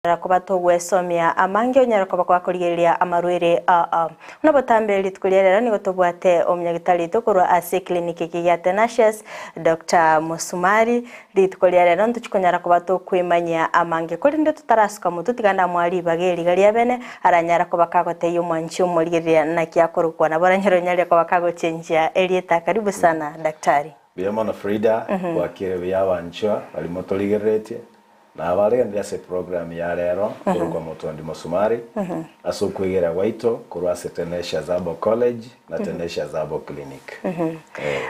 Onyara koba togwesomia amange, onyare koba gwakorigereria amarwaire aa. Buna botambe rituko ria rero nigo tobwate omonyagitari oito korwa ase eclinic eke gia Tenacious, Doctor Musumari. Rituko ria rero ntochi konyara koba tokwemanyia amange korende totarasuka motwe tiga ndamoa ribaga eri iga ria bene aranyara koba kagotebia omwanchi omorigereria naki akorokwa nabo oranyare onyare koba kagochenjia erieta. Karibu sana daktari. Mbuya mono Frida, bwakire buya abanchwa baria motorigereretie. Nabaregenire ase eprogramu ya rero korokwa Motondi Mosumari ase okwegera gwaito korwa ase Tenacious Herbal College na Tenacious Herbal Clinic.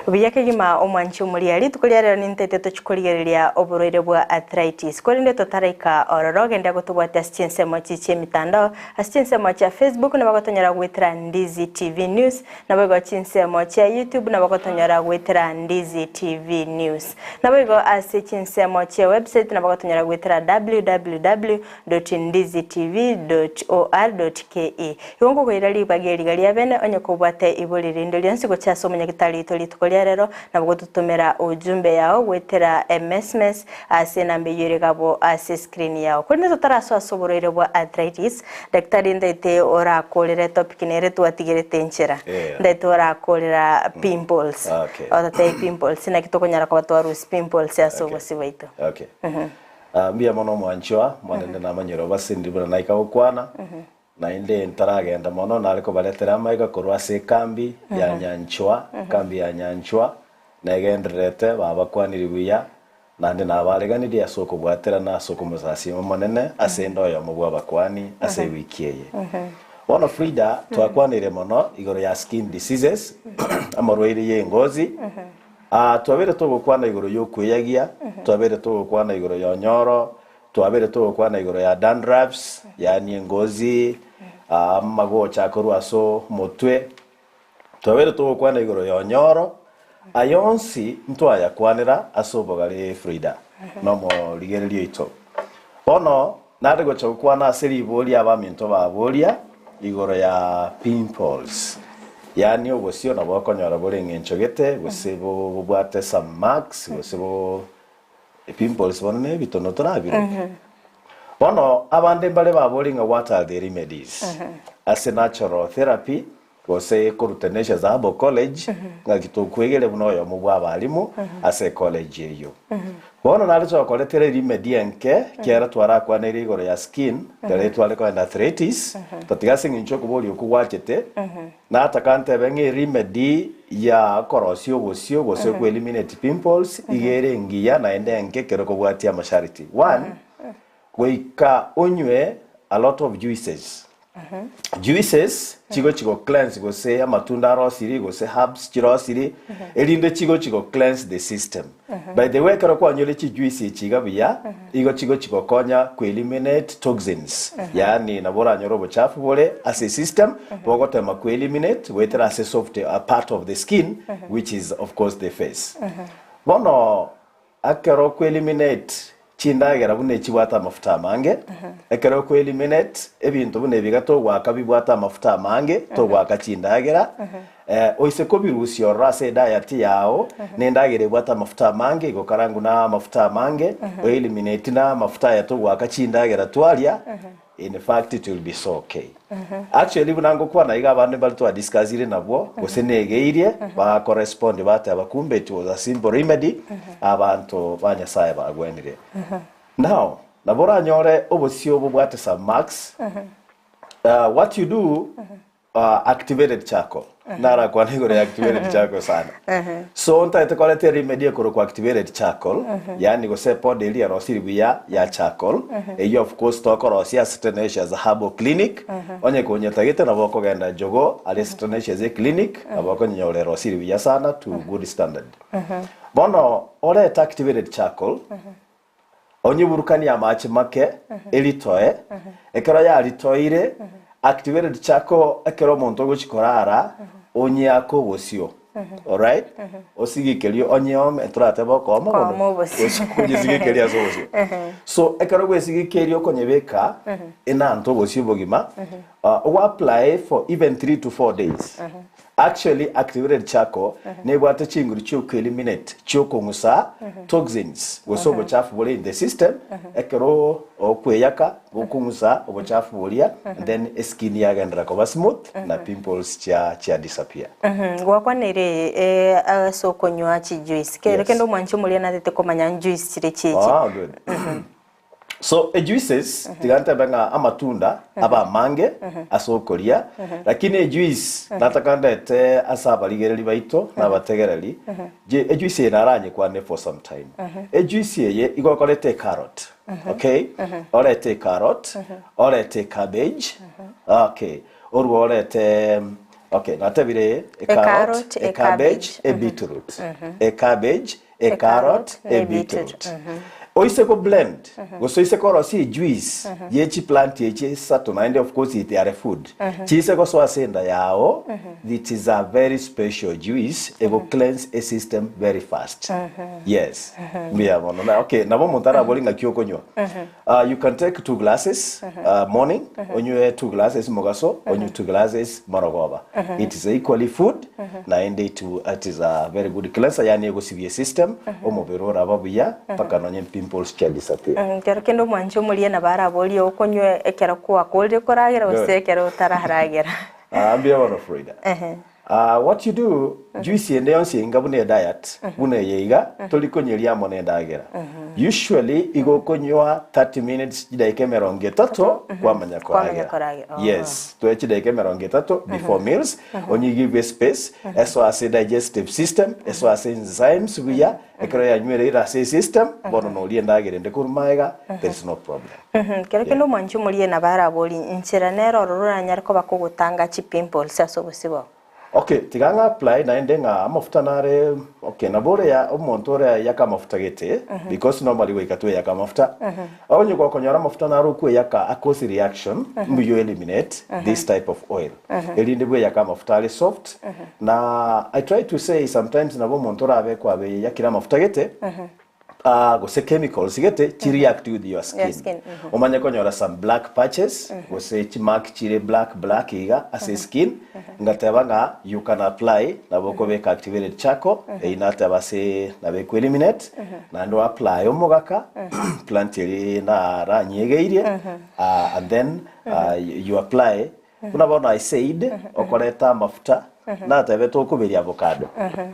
Buya kegima omwanchi omoria, rituko ria rero nintaete tochie korigereria oborwaire bwa arthritis. Korende totaraika ororo, genda gotobwatia ase chinsemo echi chi'emitandao, ase chinsemo chia Facebook nabo gotonyora goetera Ndizi TV News, Naboigo chinsemo chia YouTube nabo gotonyora goetera Ndizi TV News. Naboigo ase chinsemo chia website nabo gotonyora goetera www.ndizitv.or.ke. Igo nkokoira ribaga eriga ria bene onye kobwate ibori rinde rionsi gochia ase omonyagitari oito rituko ria rero nabo gototomera ujumbe yao goetera emesmes ase enamba eyio ere gabo ase escreen yao. Korende totarasoa ase oborwaire bwa arthritis, Daktari ntaete orakorera etopic nere twatigerete enchera. Yeah. Ntaete orakorera pimples. Okay. Ototebi pimples naki tokonyara koba twarusia pimples ase Okay. obosio bwaito. Okay. Ah, mbuya mono omwanchwa, mwanende namanyire obasindi buna naika gokwana, naende ntaragenda mono nare kobaretera amaiga korwa ase ekambi ya Nyanchwa, ekambi ya Nyanchwa, negendererete babakwaniri buya, Naende nabareganirie ase okobwaterana ase okomosasiima Omonene ase ende oyomo bw'abakuani ase ewiki eye. Bono Frida, twakwanire mono igoro ya skin diseases, amarwaire y'engozi. Ah, twabeire togokwana igoro y'okweyagia, twabeire togokwana igoro y'onyoro, twabeire togokwana igoro ya dandruffs, yaani engozi, ah, amagocha akorwa ase omotwe. Twabeire togokwana igoro y'onyoro, aya onsi ntwayakwanera ase obogare Frida, nomorigereria oito. Bono nare gocha gokwana ase riboria abaminto baboria igoro ya pimples, yaani obosio nabo okonyora bore eng'encho gete, gose bobwate some marks, gose bo pimples bono nebitono torabiroke. Bono abande mbare baborie ng'a what are the remedies ase natural therapy gose korwa Tenacious Herbal College ng'aki tokwegere buna oyomo bwa abalimu ase ecollege eyio. Bono nare tokoretera eremedy enke kiagera twarakwaneire igoro ya skin riria tware kogenda arthritis tatiga ase eng'encho okoboria okwo gwachete nataka ntebe ng'a eremedy ya okorosia obosio gose ko eliminate pimples iga ere engiya naende enke ekero kobwatia amashariti. One, goika onywe a lot of juices. Juices chigochi go cleanse gose amatunda arosiri gose herbs chirosiri erinde chigochi go cleanse the system. By the way ekero kwanyure chijuice echi iga buya igo chigochi gokonya ko eliminate toxins yaani nabo oranyore obochafu bore ase esystem bogotema ko eliminate goetera ase soft part of the skin which is of course the face. Bono Ekero okoeliminate chindagera buna echibwate amafuta amange, ekero okoeliminate ebinto buna ebi iga togoaka bibwate amafuta amange, togoaka chindagera, oise kobirusia ororo ase ediet yao, na endagera ebwate amafuta amange, igo karangwe na amafuta amange, oeliminate na amafuta aya togoaka chindagera twaria, In fact it will be so okay. Actually buna ngokwana iga abande mbare twadiscussire nabwo gose negeirie bakorespond bateba kumbe it was a simple remedy abanto ba Nyasaye bagwenire. Now nabo oranyore obosio bobwate some marks what you do Activated charcoal. Narakwane igoro ya activated charcoal sana. So ntaete koreta eremedy ekorokwa activated charcoal, yaani gose epoda eria erosiri buya ya charcoal, eyio of course tokorosia ase Tenacious Herbal Clinic, onye konyetagete nabo okogenda Jogoo aria ase Tenacious eclinic, nabo okonyenyora erosiri buya sana to good standard. Bono orete activated charcoal, Onyeburukanie amache make, eritoe. Ekero yaritoire, activated charcoal ekero omonto ogochia korara, onyeake obosio. Alright? Osigikerie onyeome, toratebe okooma bono, Kooma obosio. gose onyesigekerie ase obosio. So ekero gwesigekerie okonyebeka enanto obosio obogima, ogo apply for even 3 to 4 days. Actually activated charcoal nebwate chinguru chiokoeliminate, chiokong'usa toxins gose obochafu bore in the system ekero okweyaka bokong'usa obochafu boria and then eskin yagenderera koba smooth na pimples chia chia disappear. Gwakwanire ase okonywa chijuice. Kero Yes. kende omwanchi omoria natete komanya njuice chire chichi. Ah, good. So ejuices tiga ntebe ng'a amatunda abe amange ase okoria, lakini ejuice nataka ndete ase abarigereri baito na abategereri, je ejuice eye naranyekwane for some time. Ejuice eye igo okoreta ecarrot, okay? Orete ecarrot, orete ecabbage, okay, orwo orete okay natebire ecarrot, Ecarrot, ecabbage, ecabbage, ebeetroot, ecabbage, ecarrot, ebeetroot. Oise ko blend gose oise korosia ejuice ye chiplant echi isato naende of course it are food chiise gosoa ase enda yao it is a very special juice ego cleanse a system very fast yes mbuya mono na okay nabo omonto arabori ng'aki okonywa You can take 2 glasses morning, onywe 2 glasses mogaso, onywe 2 glasses morogoba. It is equally food, naende it, it is a very good cleanser, yaani egosibia esystem, omobere oraba buya, mpaka nonye pimples chia disappear. Ekero kende omwanchi omoria nabo araborie okonywa ekero kwakorire koragera gose Good. ekero otararagera. Ah, mbuya bono Frida. Ah, what you do, juice ende yonsi enga buna ediet, buna eye iga, tori konyeria amo nendagera. Usually igo okonywa 30 minutes chidaika emerongo etato kwamanya Kwamanya koragera. koragera, oh. Yes, toe chidaika emerongo etato before meals, onye give space, eso ase digestive system, eso ase enzymes buya, ekero yanywereire ase esystem, bono noria endagera ende korwa magega, there is no problem. Kero kende omwanchi omorie nabo arabori, Inchera nere ororo oranyare koba kogotanga chipimples ase obosio bwao. Okay, tiga ng'a apply naende ng'a amafuta nare okay nabo ore ya omonto ore ayake amafuta gete because normally goika tweyake amafuta onye gokonyora amafuta naro okweyaka a cause reaction mbuya o eliminate this type of oil erinde bweyake amafuta are soft na I try to say sometimes nabo omonto orabe kwabeyakire amafuta gete Ah, gose chemicals gete chi react with your skin, Your skin, mhm. omanye konyora some black patches gose chimark chire black black iga ase skin ngateba ng'a you can apply nabo okobeka activated charcoal eyio nateba ase nabo eku eliminate naende o apply omogaka plant eri naranyegeirie ah, and then ah, you apply Buna bono I said, okoreta amafuta, natebete okoberia avocado.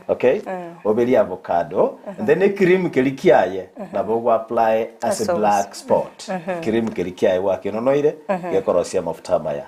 Okay? Oberie avocado, and then ecream keria kiaye, nabo ogo apply ase Ase black spot. Cream keria kiaye gwakenonoire, gekorosia amafuta amaya.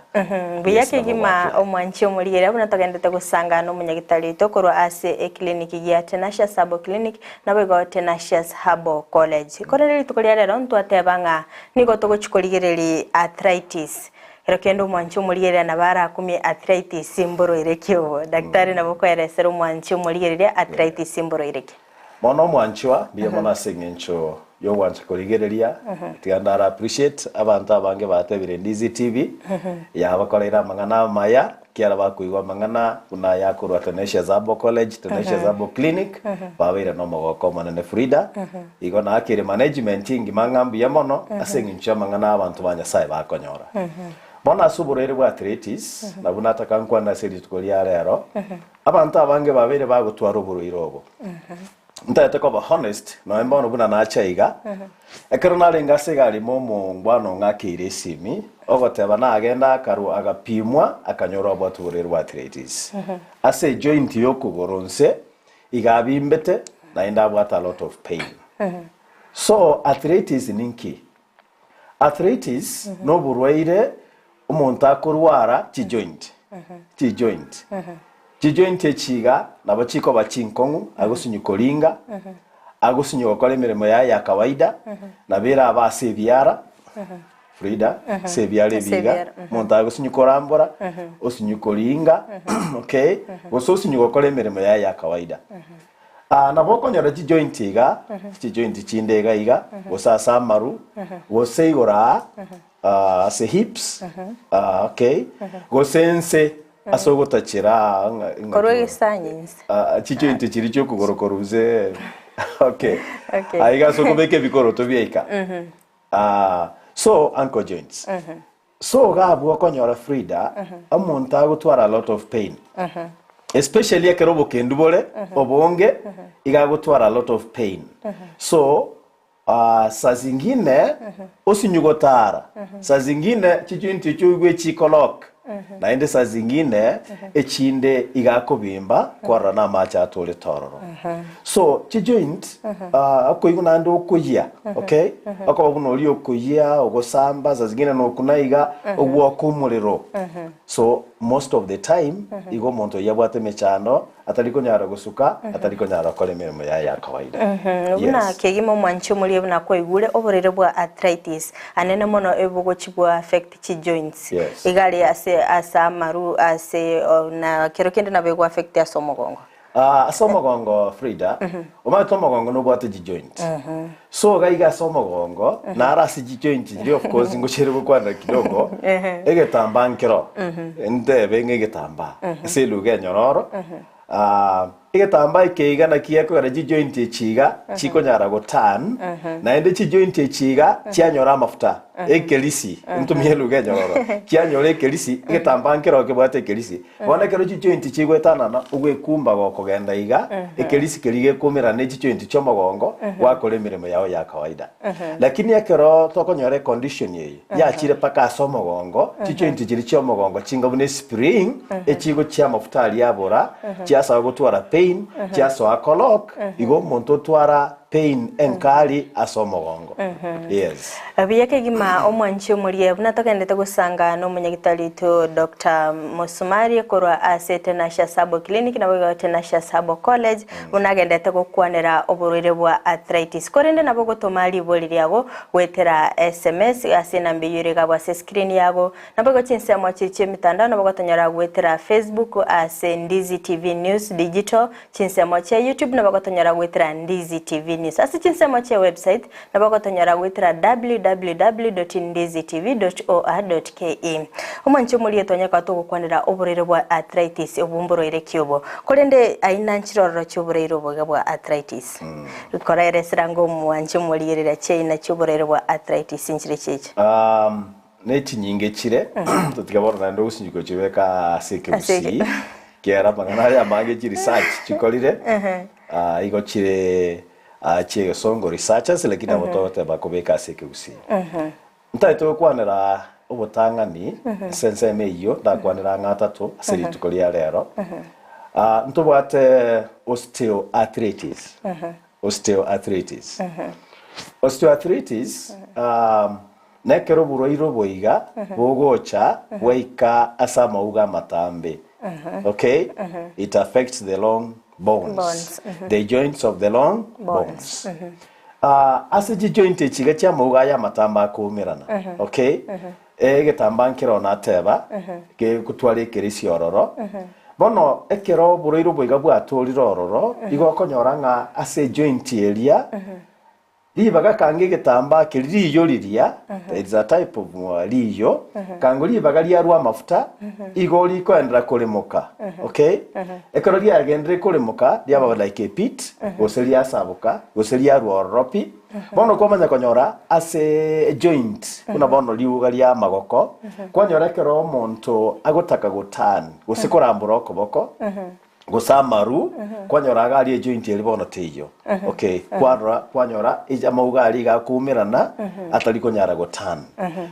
Mbuya Yes, nabo ogo kegima apply. omwanchi omorigereria buna togendete gosangana omonyagitari oito korwa ase eclinic gia Tenacious Herbal Clinic naboigo Tenacious Herbal College. Korende rituko ria rero ntwateba ng'a nigo togochi korigereria arthritis. Ekero kende omwanchi omorigereria nabo arakumie arthritis mboroire ki obo? Daktari nabo okoeresera omwanchi omorigereria arthritis mboroire ki? Bono omwanchwa, mbuya mono ase eng'encho y'ogwancha korigereria, tiga ndara appreciate abanto abange batebire Ndizi TV, yabakoreire amang'ana amaya, ekiagera bakoigwa amang'ana buna aya akorwa Tenacious Herbal College, Tenacious Herbal Clinic, babeire nomogoko omonene Frida, Igo naakire management engima ng'a mbuya mono ase eng'encho y'amang'ana abanto ba Nyasae bakonyora. Bono ase oborwaire bwa arthritis, nabwo nataka nkwane ase rituko ria rero, abanto abange babeire bagotwara oborwaire obo. Ntagete koba honest, nonya bono buna nacha iga, ekero narenge ase egari ime omongwana ong'akeire esimi, ogoteba nagenda akarwa agapimwa akanyora obwate oborwaire bwa arthritis. Ase ejoint y'okogoro nse, Iga abimbete naende abwate a lot of pain. So arthritis ninki? Arthritis noborwaire omonto akorwara chijoint, chijoint. Chijoint echi iga nabo chikoba chinkong'u agosinyu koringa, agosinyu gokora emeremo yaye ya kawaida, nabo erabe ase ebiara, Frida, ase ebiara Ase ebi iga, ebiara, mhm. omonto agosinyu korambora, osinyu koringa, okay, gose osinyu gokora emeremo yaye ya kawaida. Ah, nabo okonyora chijoint iga, chijoint chinde iga iga, gose ase amaru, gose igoro aa, ah, ase hips, ah, okay, gose ense ase ogotachera aa ng'a- ng'a- Korwa egesanyi inse. Ah, chijoint chiria chiokogoro korwa inse, okay. Okay. Aiga ase okobeka ebikoroto biaika. Aah so ankle joints. So iga abwo okonyora Frida, omonto agotwara a lot of pain. Especially ekero obokendu bore obonge iga agotwara a lot of pain. So saa zingine osinyu gotara, saa zingine chijoint echio oigwe chikolock, naende saa zingine echinde iga akobimba kwarora na amache atorete ororo. So chijoint okoigwa naende okoyia okay, okoba buna oria okoyia ogosamba saa zingine nokuna iga ogwoka omorero. So most of the time igo omonto oyio abwate emechando atari konyara gosuka atari konyara gokora emeremo yaye ya kawaida. Buna Yes. kegima omwanchi omoria buna kwaigure oborwaire bwa arthritis anene mono ebogochi bwa affect chi joints Yes. iga are ase ase amaru ase na kero kende nabo ego affect ase omogongo. Ah, ase omogongo Frida, omanyete omogongo nobwate chijoint. So iga iga ase omogongo, naro ase chijoint chiria of course ngochiere gokwanera kidogo, egetambaa nkero, ntebe ng'a egetambaa, ase eluga enyororo, ah, egetambaa eke iga naki gekogera chijoint echi iga chikonyara go turn, naende chijoint echi iga chianyora amafuta, ekerisi, ntumie eluga enyororo, chianyora ekerisi, egetambaa nkero kebwate ekerisi, Bono ekero chijointi chigoetanana, ogwekumba gokogenda iga, ekerisi keria gekomerana ne chijointi chi'omogongo, gwakora emeremo yao ya kawaida. Lakini ekero tokonyora econdition eye, yachire mpaka ase omogongo, chijointi chiria chi'omogongo chinga buna espring, echigochia amafuta aria abora, chiasoa gotwara pain, chiasoa kolock, igo omonto otwara pain enkari ase omogongo. Yes. Buya kegima omwanchi omoria buna togendete gosanga nomonyagitari oito Doctor Musumari korwa ase Tenacious Herbal Clinic naboigo Tenacious Herbal College buna agendete gokwanera oborwaire bwa arthritis. Korende nabo ogotoma ribori riago goetera sms ase enamba eyio ere igabwo ase escreen yago Naboigo chinsemo chiri chi'emitandao nabo gotonyora goetera Facebook ase Ndizi TV News Digital, chinsemo chia YouTube nabo gotonyora goetera Ndizi TV News. Ase chinsemo chia website nabo gotonyora goetera www.ndizitv.or.ke. Omwanchi omoria twanyare koba togokwanera oborwaire bwa arthritis obwo mborwaire ki obo? Korende aina nchirororo chi'oborwaire obo iga bwa arthritis. Koraeresera ango omwanchi omorigereria chiaina chi'oborwaire bwa arthritis nchire chiacha. Ne chinyinge chire, totiga bono naende ogosinyi gochibeka ase Ase ekegusii, kiagera amang'ana aya amange chi research chikorire, ah, igo chire ah, chi'egesongo researchers lakini nabo togoteba kobeka ase ekegusii. Ntagete gokwanera obotang'ani ase ensemo eyio, ndakwanera ang'e atato ase rituko ria rero. Ah, ntobwate osteoarthritis, osteoarthritis. Osteoarthritis, um, Nekero oborwaire obo iga bogocha bwaika ase amauga amatambe. Okay? It affects the long bones. Bones, The joints of the long bones. Ah, ase chijoint echi iga chiamauga aya amatambe akoumerana. Okay? Egetambaa nkero nateba, gegotwara ekerisi ororo. Bono ekero oborwaire obo iga bwatorire ororo, igo okonyora ng'a ase ejoint eria, Ribaga kanga egetambaa keria riiyo riria, there is a type of riiyo, kango ribaga riarwa amafuta, igo rikoenderera koremoka, okay? Ekero riagenderire koremoka, riaba like a pit, gose riasaboka, gose riarwa ororo pi, bono kwamanya konyora ase ejoint, buna bono riuga ria amagoko, kwanyora ekero omonto agotaka go turn, gose korambora okoboko, gose amaru, kwanyora iga aria ejoint eria bono teiyo. Okay, kwarora kwanyora eja amauga aria iga akoumerana atari konyara go turn.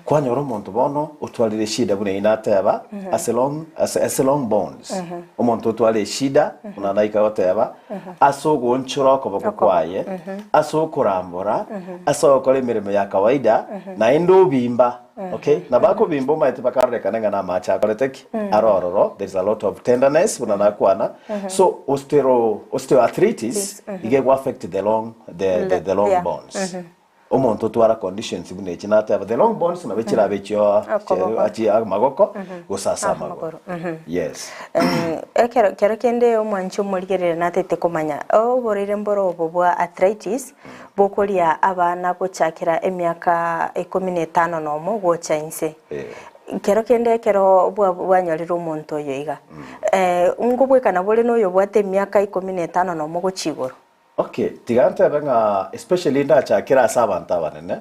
Kwanyora omonto bono otwarire eshida buna eyio nateba ase long ase ase long bones. Omonto otware eshida buna naika goteba ase ogoonchora okoboko kwaye, ase okorambora, ase ogokora emeremo ya kawaida, naende obimba. Okay, nabo akobimba omanyete bakarorekana ng'a namache akorete ki? Are ororo, there is a lot of tenderness buna nakwana. So ostero osteoarthritis iga ego affect the long the, the, the long Yeah. bones. Omonto otwara conditions buna echi nateba the long bones nabo chirabe echio Okoboko. achi amagoko gose ase Amagoro, amagoro. Yes. Ekero kero kende omwanchi omorigerere natete komanya oborwaire mboro obo bwa arthritis Bokoria abana gochakera emiaka ikomi na etano nomo gocha inse. Kero kende ekero bwanyorire omonto oyo iga, ngobwekana bore noyobwate emiaka ikomi na etano nomo gochia igoro. Okay, tiga ntebe ng'a especially ndachakere ase abanto abanene,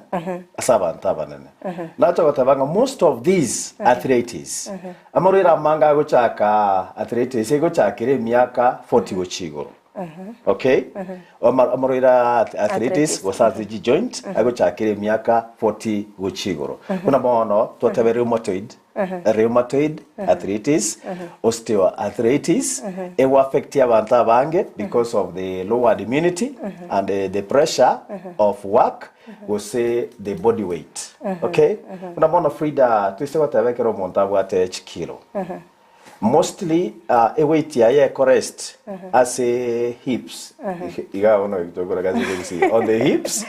ase abanto abanene. Nacha goteba ng'a most of these arthritis, amarwaire amange agochaka arthritis egochakera emiaka 40 gochia igoro. Okay? Ama- Amarwaire a arthritis Arthritis. gose ase chijoint agochakera emiaka 40 gochia igoro. Buna bono totebe rheumatoid, rheumatoid arthritis, osteoarthritis, ego affect abanto abange because of the lowered immunity and the pressure of work gose the body weight. Okay? Buna bono Frida toise goteba ekero omonto abwate chikilo, Mostly eweight yaye ekorest ase hips iga bono tokora gasi gose on the hips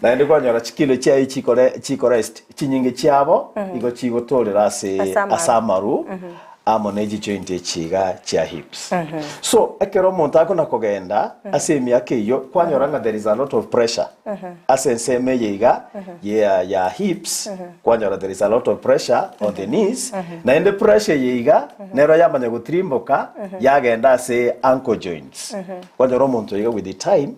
naende kwanyora chikilo chiaye chikore chikorest chinyinge chiabo igo chigotorera ase Ase amaru. ase amaru amo ne chijoint echi iga chia hips. So ekero omonto akona kogenda ase emiaka eyio kwanyora ng'a there is a lot of pressure ase ensemo eye iga ya ya hips Kwanyora there is a lot of pressure on the knees, naende pressure eye iga nero yamanya gotirimboka yagenda ase ankle joints. Kwanyora omonto iga with the time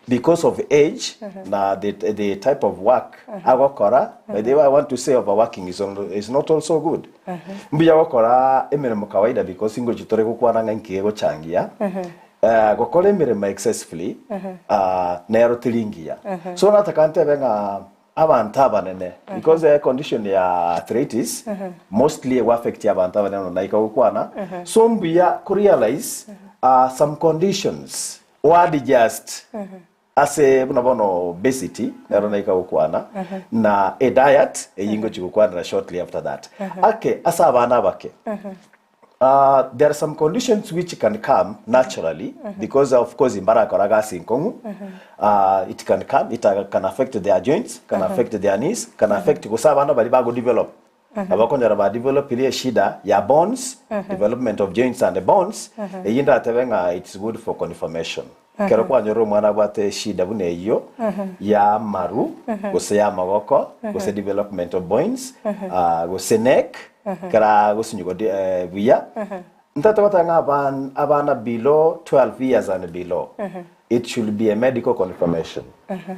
because of age na the, the type of work agokora, by the way I want to say overworking is, on, is not also good. Mbuya gokora emeremo kawaida because ingochi tore gokwana ng'a inki gegochangia Eh, gokora emeremo excessively ah, nero teri ngiya. So nataka ntebe ng'a Abanto abanene because e condition ya arthritis mostly ego affect abanto abanene mono naika gokwana so mbuya ko realize some conditions o adjust ase buna bono obesity nero naika gokwana na e diet eyio ngochi gokwanera shortly after that ake ase abana abake There are some conditions which can come naturally because of course mbarakora gasi nkong'u it can come it can affect their joints can affect their knees can affect gose abana baria bago develop nabo okonyora ba developire eshida ya bones development of joints and bones eyio ndatebe ng'a it's good for confirmation Ekero kwanyorire omwana abwate eshida buna eyio ya amaru gose ya amagoko gose development of bones gose neck ekero agosinyigwa buya, ntagete goteba ng'a abana below 12 years and below it should be a medical confirmation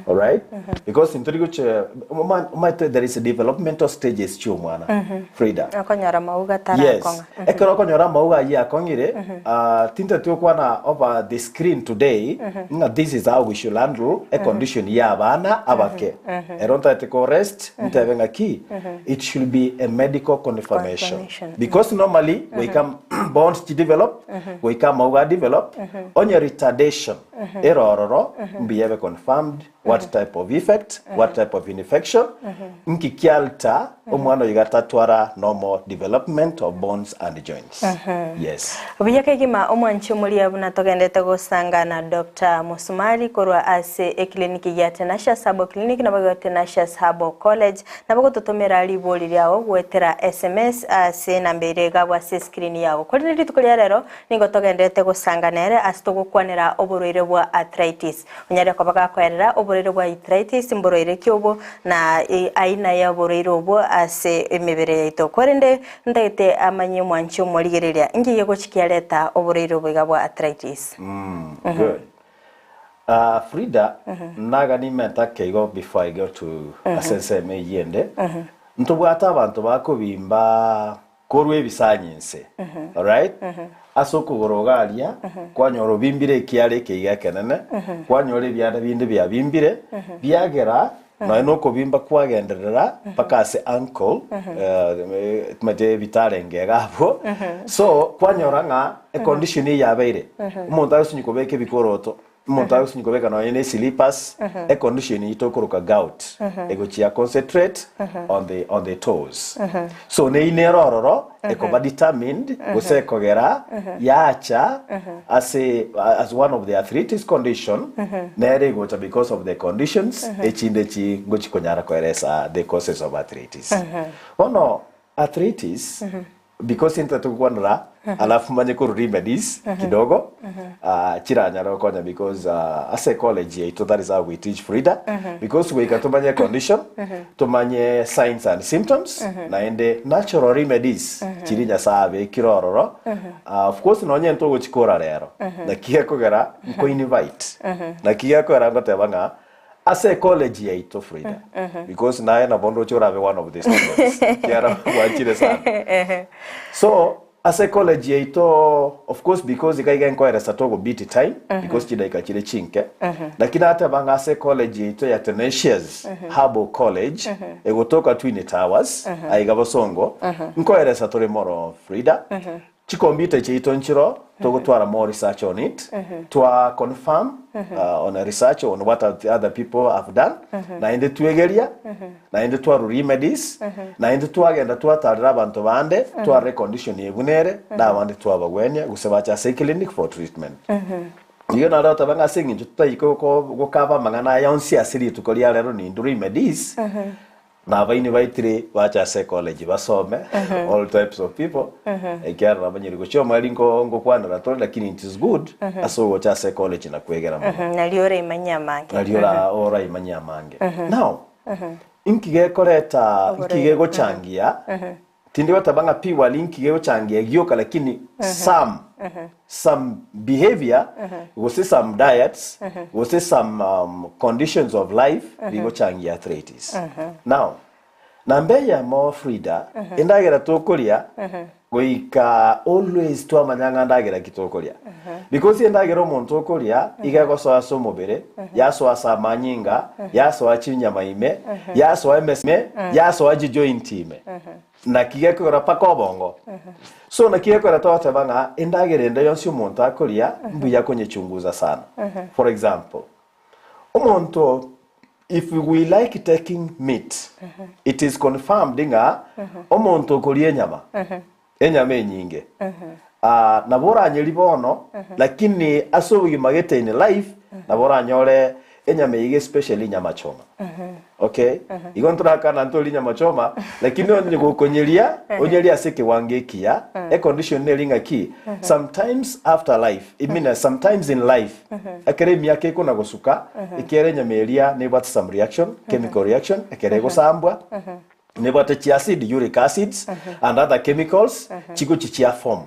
alright because ntori gochia omanyete there is a developmental stages chia omwana Frida. Okonyora amauga Yes, tarakong'a. ekero okonyora amauga ayio akong'ire, ah, tinteti gokwana over the screen today ng'a this is how we should handle a condition ya abana abake. Ero ntagete ko rest ntebe ng'aki it should be a medical confirmation. Confirmation. Because normally goika bones chi develop, goika amauga a develop, onye retardation ere ororo mbuya ebe confirmed What type of effect, what type of infection, nki kialta omwana oyo iga tatwara normal development of bones and joints. Yes. Buya kegima omwanchi omoria buna togendete gosangana Doctor Musumari korwa ase eclinic ya Tenacious Herbal Clinic naboigo Tenacious Herbal College nabo gototomera ribori riao goetera SMS ase enamba ere igabwo ase escreen yao. Korende rituko ria rero nigo togenderete gosangana ere ase togokwanera oborwaire bwa arthritis. Onyare koba gakoerera oborwaire bwa arthritis mborwaire ki obwo, na aina y'oborwaire obwo ase emebere yaito. Korende ntagete amanye omwanchi omorigereria, inki gegochi kiareta oborwaire obo iga bwa arthritis? Good. Frida, naga nimente ake igo before I go to ase ensemo eyio ende. Ntobwate abanto bakobimba Korwa ebisanyi inse, alright, ase okogoro iga aria, kwanyora obimbire ekiara eke iga ekenene, kwanyora ebianda binde biabimbire, biagera nonya na okobimba kwagenderera mpaka ase ankle, timanyeti ebitarenge iga abwo, so kwanyora ng'a econdition eye yabeire, omonto agosinywa kobeka ebikoroto, Omonto agosinywa kobeka nonya ne slippers, econdition eyio tokoroka gout, egochia concentrate on the, on the toes. So neyio nere ororo ekoba determined gose ekogera yacha ase as one of the arthritis condition nere egocha because of the conditions echinde echi ngochi konyara koeresa the causes of arthritis. Bono arthritis. Because intwe togokwanera alafu manye korwa remedies kidogo ah, chiranyare gokonya because ah, ase college yaito that is how we teach Frida because goika tumanye condition tumanye signs and symptoms naende natural remedies chiri Nyasaye abekire ororo Ah, of course nonye ntogochikora rero naki gekogera nko invite naki gekogera ngoteba ng'a Ase ecollege yaito Frida because naye nabo ndoche orabe one of the students ekiagera gwanchire sana. So ase ecollege yaito of course because iga iga enkoeresa togo beat time because chidaika chire chinke lakini nateba ng'a ase ecollege yaito ya Tenacious Herbal College egotoka Twin Towers aiga Bosongo nkoeresa tore moro Frida Chikombyuta chiaito nchiro togotwara more research on it, twa confirm on a research on what other people have done, naende twegeria, naende twarwa remedies, naende twagenda twatarera abanto bande, twarora econdition eye buna ere, na abande twabagwenia gose bache ase eclinic for treatment. Nigo nare goteba ng'a ase eng'encho totari gokaba amang'ana aya onsi ase rituko ria rero nindwe remedies, Na abaini baitire bache ase ecollege basome, all types of people, ekiagera nabanyiri gochia omweri nko ngokwanera tore lakini it is good ase ogocha ase ecollege na kwegera mono. Nario oraimanyie amange. Nario ora oraimanyie amange. Now, inki gekoreta inki Oborwaire. gegochangia Tindi goteba ng'a pi wali inki gegochangia gioka lakini some some behavior gose some diets gose some um, conditions of life bigochangia arthritis. Now, namba eyemo Frida, endagera tokoria goika always twamanya ng'a ndagera ki tokoria. Because endagera omonto okoria iga egosoa ase omobere, yasoa ase amanyinga, yasoa chinyama ime, yasoa emese ime, yasoa chijoint ime. Naki gekogera mpaka obongo. So naki gekogera togoteba ng'a endagera ende yonsi omonto akoria mbuya konyechunguza sana. For example, omonto if we like taking meat, it is confirmed ng'a omonto okoria enyama, enyama enyinge, ah, nabo oranyerie bono, lakini ase obogima gete in life, nabo oranyore enyama eye iga especially nyama choma. Okay? Igo ntorakana ntorie nyama choma, lakini onye gokonyeria, onyerie ase ekewango ekiya, econdition neri ng'aki, sometimes after life, I mean sometimes in life, ekero emiaka ekona gosuka, ekiagera enyama eria nebwate some reaction, chemical reaction, ekero egosambwa, Nebwate chiacid, uric acids, and other chemicals chigochi chia form.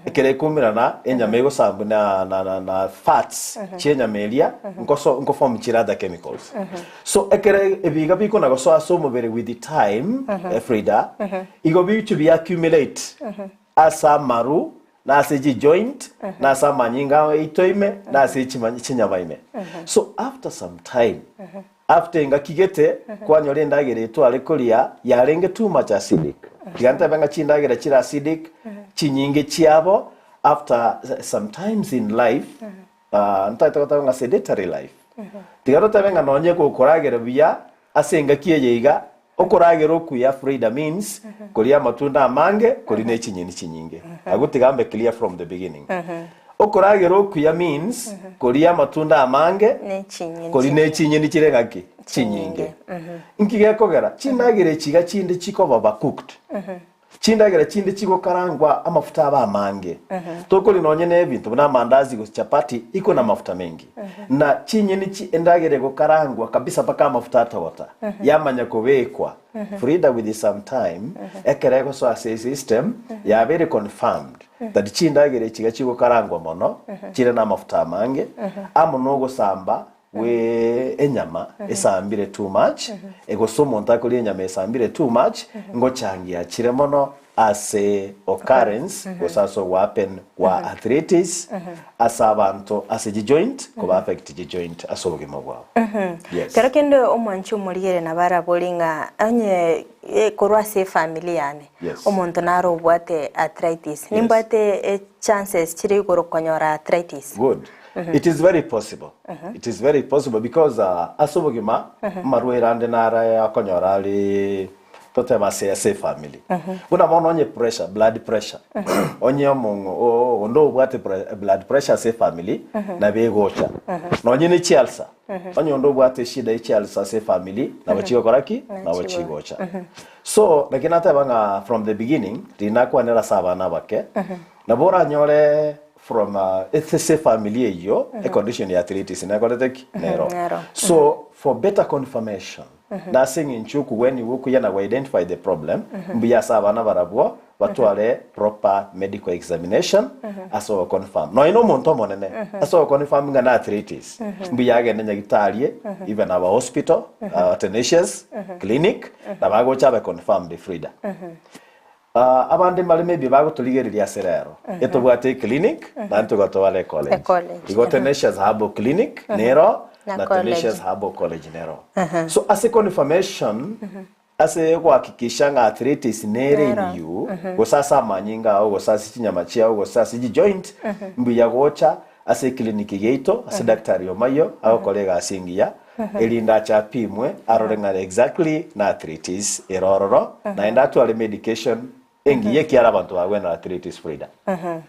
Ekero ekoumerana enyama egosambwa na, na, na, na fats chienyama eria nkoso nkoform chire other chemicals. So ekero ebiga bikona gosoa ase omobere with the time, eh, Frida, igo bigochi bia accumulate ase amaru na ase chijoint na ase amanyinga aito ime na ase chima- chinyama ime. So after some time After engaki gete, kwanyora endagera eye tware koria yarenge too much acidic. Tiga ntebe ng'a chindagera chire acidic chinyinge chiabo after sometimes in life ah, ntagete goteba ng'a sedentary life. Tiga totebe ng'a nonye gokoragera buya ase engaki eye iga, okoragera okuya Frida means koria amatunda amange, koria ne chinyeni chinyinge. Agwo tiga mbe clear from the beginning. Okoragera okuya means koria amatunda amange, Ne chinyeni koria ne chinyeni chire ng'aki? Chinyinge. Inki gekogera? Chindagera echi iga chinde chikoba overcooked. Chindagera chinde chigokarangwa amafuta abe amange. Tokoria nonye na ebinto buna amandazi gose chapati iko na amafuta mengi. Na chinyeni chi endagera egokarangwa kabisa mpaka amafuta atogota, yamanya kobekwa. Frida with some time, ekero egosoa ase esystem, yabeire confirmed. That chindagera echi iga chigokarangwa mono, chire namafuta amange, amo nogosamba gwe enyama esambire too much, gose omonto akoria enyama esambire too much, ngochangia chire mono ase occurrence gose ase ogohappen gwa arthritis ase abanto ase chijoint, koba affect chijoint ase obogima bwabo. Yes. Kero kende omwanchi omorigere nabo arabori ng'a onye korwa ase efamiri yane, Yes. Omonto naro obwate arthritis. Nimbwate eh, chances chire igoro konyora arthritis. Good. It is very possible. It is very possible because uh, ase obogima amarwaire ande nare akonyora are Totebe ase ase efamily. Buna bono onye pressure, blood pressure, onye omong'o oo onde obwate pre blood pressure ase efamily, nabo egocha. Nonye ne chialsa, onye onde obwate eshida ye chialsa ase efamily, nabo chigokora ki? Nabo chigocha. So, naki nateba ng'a from the beginning, riria nakwanera ase abana abake, nabo oranyore from ase efamily eyio, econdition ya arthritis nekorete ki? Nero. Nero. So, for better confirmation, Na ase eng'encho y'okogweniwa okuya na go-identify the problem, mbuya ase abana barabwo batware proper medical examination ase ogoconfirm. Nonya na omonto omonene, ase ogoconfirm ng'a na arthritis, mbuya agende nyagitari, even our hospital, our Tenacious clinic, nabo agocha abe confirmed Frida. Ah, abande mbare maybe bagotorigereria ase rero. Etobwate eclinic, naende togatwara ecollege. Ecollege, Igo Tenacious Herbal Clinic nero, Na na college. Tenacious Herbal College nero. So ase confirmation, ase gohakikisha ng'a arthritis nere Nero. in you, gose ase amanyinga ao, gose ase chinyama chiao, gose ase chijoint, mbuya gocha ase eclinic yaito, ase daktari omayio, agokora egasi engiya, erinde ache apimwe arore ng'a exactly na arthritis ere ororo, naende atware medication engiya ekiara abanto bagwena arthritis Frida.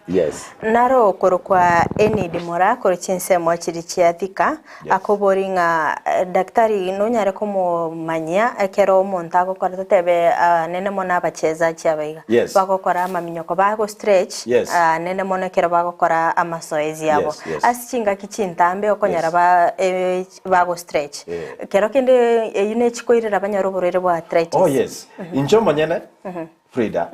Yes. Naro okorokwa Enid Mora korwa chinsemo chiria chia Thika, Yes. akobori ng'a eh, daktari nonyare komomanyia ekero omonto agokora totebe ah, nene mono abachezaji aba iga Yes. bagokora amaminyoko bago stretch Yes. ah, nene mono ekero bagokora amasoezi abo Yes, yes. ase chingaki chintambe okonyora Yes. ba eh, bago stretch Eh. kero kende eyio nechikoirera banyore oborwaire bwa arthritis Oh yes. Inche omonyene Frida,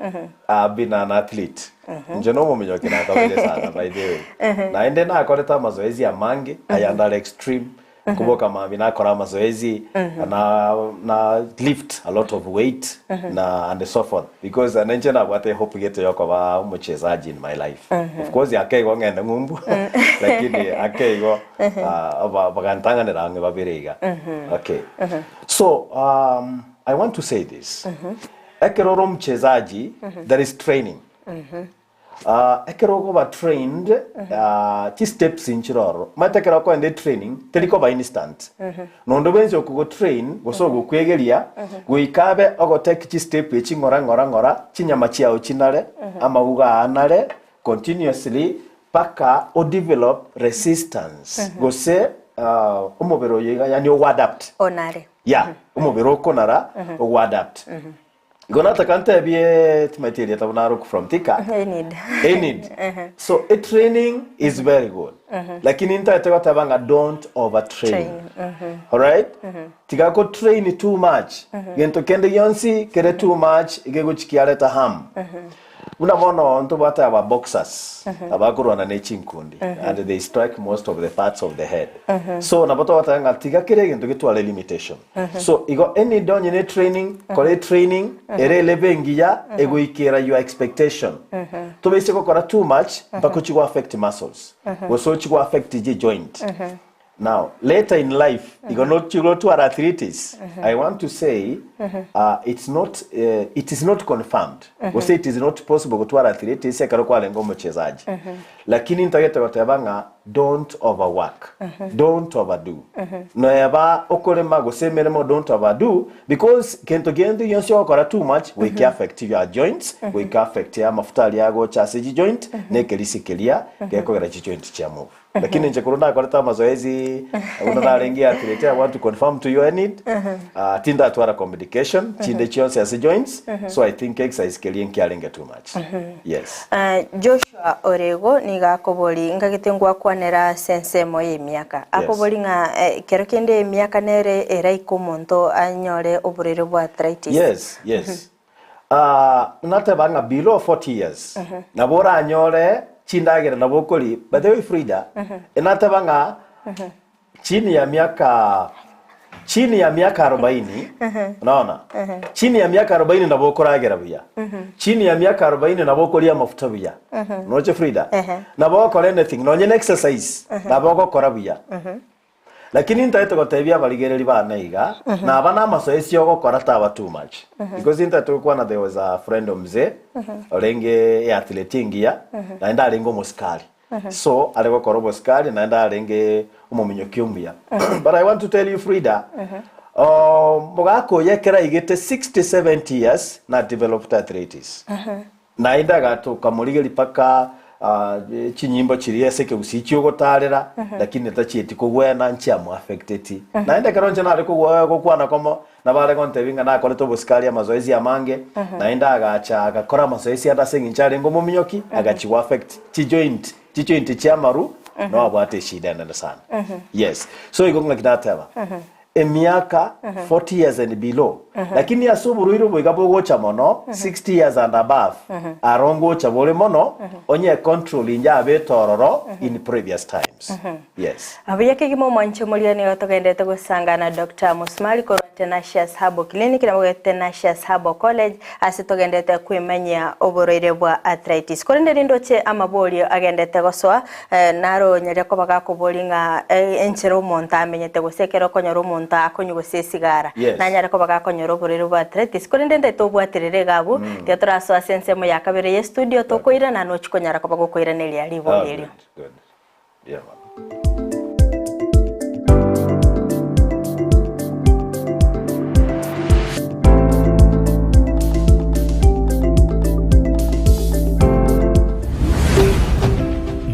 I've been an athlete. Inche nomominyoki nakabeire sana by the way. Naende nakorete amazoezi amange aya ndare extreme nkoboka mambia nakora amazoezi na na lift a lot of weight na and so forth because naende inche nabwate ehope gete yokoba omochezaji in my life. Of course ake igo ng'ende ng'umbu lakini ake igo ah, ba- bagantang'anera ang'e babere iga. Okay. So um, I want to say this. Ekero ore omochezaji, there is training. Ah, ekero okoba trained, ah, chisteps nchire ororo. Omanyete ekero okoenda etraining, teri koba instant. Nonde bwensi okogotrain, gose ogokwegeria, goika abe ogotake chistep echi ng'ora ng'ora ng'ora, chinyama chiao chinare, amauga aa anare, continuously, mpaka odevelop resistance, gose ah, omobere oyo iga, yaani ogoadapt. Onare. Yeah, omobere okonara ogoadapt. Igo nataka ntebie timaeti erieta buna aroku from Thika. Enid. Enid. So a training is very good. Lakini ntaete goteba ng'a don't overtrain. Train. Alright? Tiga ko train too much. Gento kende gionsi kere too much gegochi kiareta harm. Buna bono ntobwate aba boxers abakorwana ne chinkundi and they strike most of the parts of the head. So nabo togoteba ng'a tiga kera egento getware limitation. So igo any onye ne training, kora etraining ere elevel engiya egoikera your expectation. Tobaise gokora too much mpaka ochie go affect muscles gose ochie go affect chi joint. Now later in life igo nochia gotwara arthritis I want to say uh, it's not uh, it is not confirmed gose it is not possible gotwara arthritis ekero kwarenge omochezaji lakini ntagete goteba ng'a don't overwork don't overdo noeba okorema gose emeremo don't overdo because kento kende gionsi ogokora too much goika affect your joints goika affect amafuta aria agocha ase chijoint na ekerisi keria gekogera chijoint chia move Lakini inche korwa nakorete amazoezi buna narenge athlete I want to confirm to you Enid ah, tindatwara complication chinde chionsi ase joints so I think exercise keria nkiarenge too much yes Ah, Joshua Orego nigo akobori ngagete ngwakwanera ase ensemo y'emiaka. Akobori ng'a eh, kero kende emiaka nere eraike omonto anyore oborwaire bwa arthritis. yes yes Ah, nateba ng'a below 40 years nabo oranyore chindagera nabo okori by the way Frida nateba ng'a chini ya miaka chini ya miaka arobaini unaona chini ya miaka arobaini nabo okoragera buya chini ya miaka arobaini nabo okoria amafuta buya noche Frida nabo ogokora anything nonye na exercise nabo ogokora buya Lakini ntaete gotebia abarigereria bane iga, naba namasoesi ogokora taba too much. Because ntaete gokwana there was a friend of mzee, orenge eathlete engiya, naende arenge omosikari. So, are gokora obosikari naende arenge omominyoki omuya. But I want to tell you Frida, Omogaka oyo ekero aigete 60, 70 years na developed arthritis. Naende agatoka morigeri mpaka chinyimbo chiria ase ekegusii chiogotarera, lakini tachieti kogwena nchiamoaffecteti. Naende ekero inche nare gokwana komo, nabo are gontebia ng'a nakorete obosikari amazoezi amange, naende agacha agakora amazoezi ande ase eng'encho arenge omominyoki, agachia goaffect chijoint, chijoint chi'amaru, nabo abwate eshida enene sana. Yes. So igo ng'aki nateba, emiaka 40 years and below, lakini ase oborwaire obo iga bogocha mono 60 years and above, aro ngocha bore mono onye control inche abete ororo in previous times. Yes. Buya kegima omwanche omoria nigo togenderete gosanga na Doctor Musumali korwa Tenacious Herbal Clinic nabo Tenacious Herbal College ase togenderete kwemanyia oborwaire bwa arthritis. Korende rindoche amaborio agendete gosoa Naro onyaria koba gakoboria ng'a enchera omonto amenyete, gose ekero okonyora omonto akonywa gose esigara, Yes. nanyare koba gakonyora oborwaire bwa arthritis. Korende ntaete obwaterere iga abwo, tiga torasoa ase ensemo ya kabere ye studio, tokoirana nochia konyara koba gokoiraneria riborio Ah, erio. good, good. Yeah, man.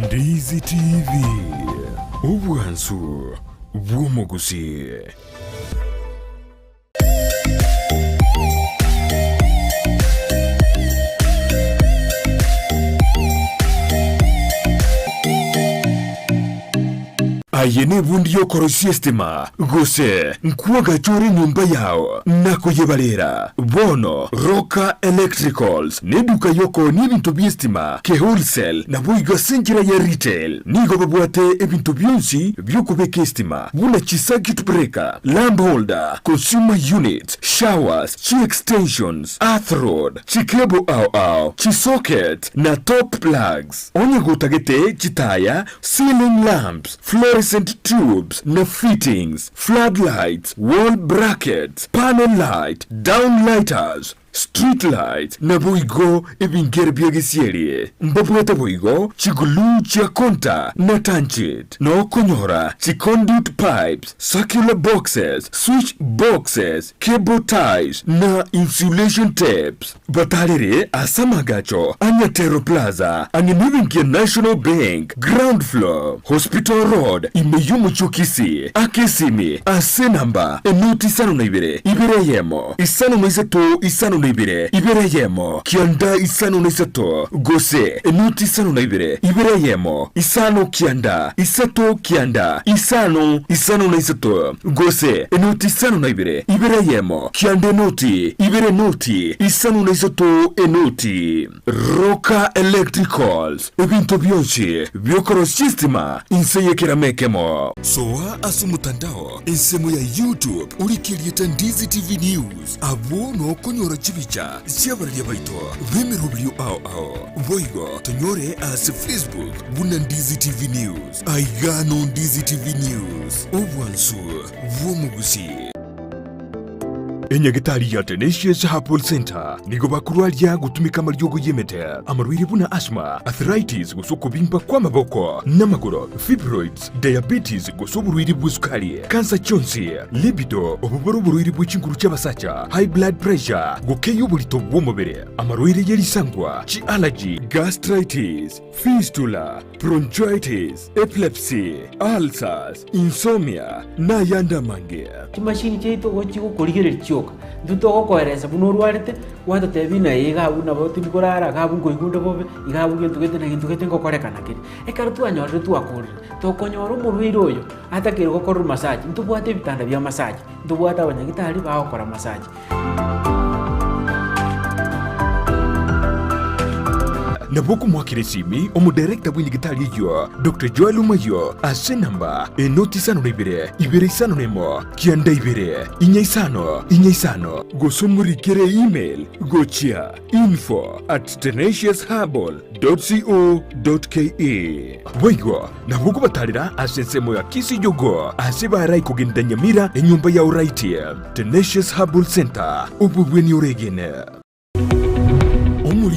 Ndizi TV, obwansu bw'omogusii. Aye nebundi y'okoroisia estima, gose nkwagacha ore enyomba yao na koyebarera. Bono Roka Electricals neduka y'okoonia ebinto bi'estima ke wholesale naboigo ase enchera ya retail. Nigo babwate ebinto bionsi bi'okobeka estima buna chi circuit breaker, lamp holder, consumer units, showers, chi extensions, earth rod, chi cable ao ao, chi socket na top plugs. Onye gotagete chitaya, ceiling lamps, fluorescent tubes na fittings, flood lights, wall brackets, panel light, down lighters, street lights, naboigo ebingere bia gesieri. Mbabwate boigo chiglue chia konta na tanchit, na okonyora chiconduit pipes, circular boxes, switch boxes, cable ties, na insulation tapes. Batarere ase amagacho a Nyatero Plaza, ang'e nebenki ya National Bank, ground floor, Hospital Road, ime y'omochie o Kisii. Aka esimi ase enamba enoti 52 ibere eyemo 53 52 ibere eyemo kianda 53 gose enoti 52 ibere eyemo 5 kianda 3 kianda 5 53 gose enoti 52 ibere eyemo Kianda enoti, ibere enoti, isano na isato enoti. Roka Electricals, ebinto bionsi biokorosia estima inse y'ekerama ekemo. Soa ase omotandao ensemo ya YouTube orike erieta Ndizi TV News, abwo nokonyora chibicha chi'abararia baito b'emeroberio ao ao. Boigo tonyore ase Facebook buna Ndizi TV News. Aiga no Ndizi TV News, obwansu bw'omogusii. Enyagitari ya Tenacious Herbal Centre nigo bakorwaria gotumeka amariogo y'emete, amarwaire buna asthma, arthritis gose okobimba kw'amaboko n'amagoro, fibroids, diabetes gose oborwaire bw'esukari, kansa chionsi, libido, obobore oborwaire bwe chinguru chi'abasacha, high blood pressure, gokeyia oborito bw'omobere, amarwaire ye risangwa, chi'allergy, gastritis, fistula, bronchitis, epilepsy, ulcers, insomnia, na ayande amange. Chimashini chiaito igo chigokorigereria chioka, intwe togokoeresa buna orwarete, gwatotebia ng'a iga abwo nabo tindi korara, iga abwo nkoigwa onde bobe, iga abwo gento gete na gento gete ngokorekana kere. Ekero twanyorire twakorire, tokonyora omorwaire oyo atakeire gokorerwa massage, ntobwate ebitanda bia massage, ntobwate abanyagitari bagokora massage. Nabo okomoakera esimi omodarekta bw'enyagitari eyio, Doctor Joel Omayio, ase enamba enoti isano na ibere, ibere isano na emo, kianda ibere, inya isano, inya isano, gose omorikere email gochia info at tenaciousherbal dot co dot ke. Boigo nabo okobatarera ase ensemo ya Kisii Jogoo ase barai kogenda Nyamira enyomba ya Oraiti Tenacious Herbal Center obobweni oregene.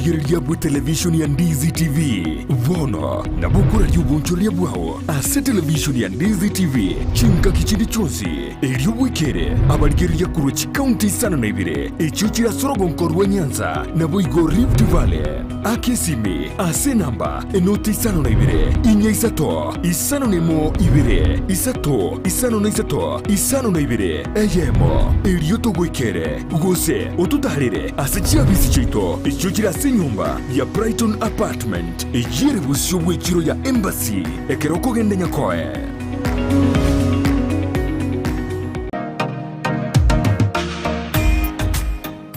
Omorigereria bw'etelevishoni ya Ndizi TV, bono nabo okoraria obonchoreria bwao ase televishoni ya Ndizi TV chingaki chinde chionsi, erio bwekere abarigereria korwa chikaunti isano na ibere echio chire ase orogonko rwa Nyanza naboigo Rift Valley. Aka esimi ase enamba enoti isano na ibere, inya isato, isano na emo ibere, isato, isano na isato, isano na ibere, eyemo, erio togoikere, gose ototaarere ase chiabisi chiaito echio chire ase enyomba ya Brighton Apartment, eyio ere bosio bw'echiro ya Embassy, ekero okogenda Nyakoe.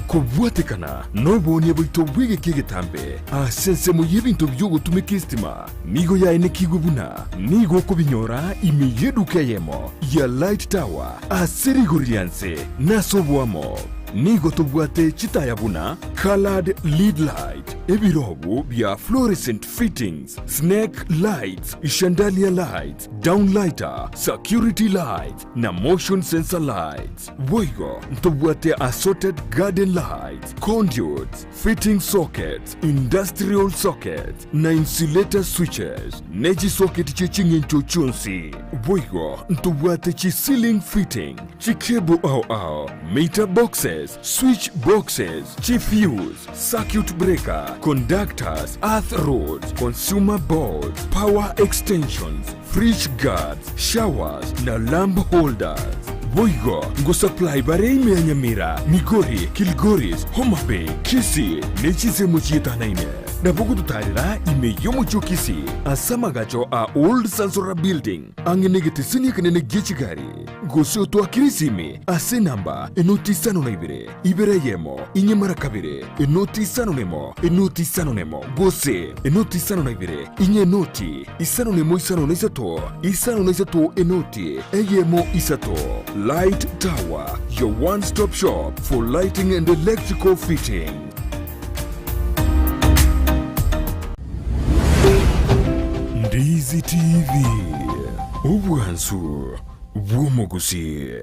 Kobwatekana noboonia bwaito bw'egeka egetambe ase ensemo y'ebinto bi'ogotumeka estima nigo yaenekigwe buna nigo okobinyora ime y'eduka eyemo ya Light Tower ase rigori ria nse na ase oboamo. Nigo tobwate chitaya buna coloured lead light, ebirobu bia fluorescent fittings, snake lights, chandelier lights, downlighter, security lights na motion sensor lights. Boigo ntobwate assorted garden lights, conduits, fitting sockets, industrial sockets, na insulator switches, ne chisocket chie ching'encho chionsi. Boigo ntobwate chi ceiling fitting, chi cable ao ao, meter boxes, switch boxes, chi fuse, circuit breaker, conductors, earth rods, consumer boards, power extensions, Fridge guards, showers na lamp holders. Boigo ngosupply bare ime ya Nyamira, Migori, Kilgoris, Homa Bay, Kisii ne chinsemo chietanaine. Nabo gototarera ime y'omochie o Kisii ase amagacho a Old Sansora Building ang'e negeteseni ekenene gie chigari. Gose otoakere esimi ase enamba enoti isano na ibere, ibere eyemo, inye mara kabere, enoti isano nemo, enoti isano nemo, gose enoti isano na ibere, inye enoti isano nemo isano na isato, isano na isato enoti eyemo isato. Light Tower, your one stop shop for lighting and electrical fitting. Ndizi TV, obwansu bw'omogusii.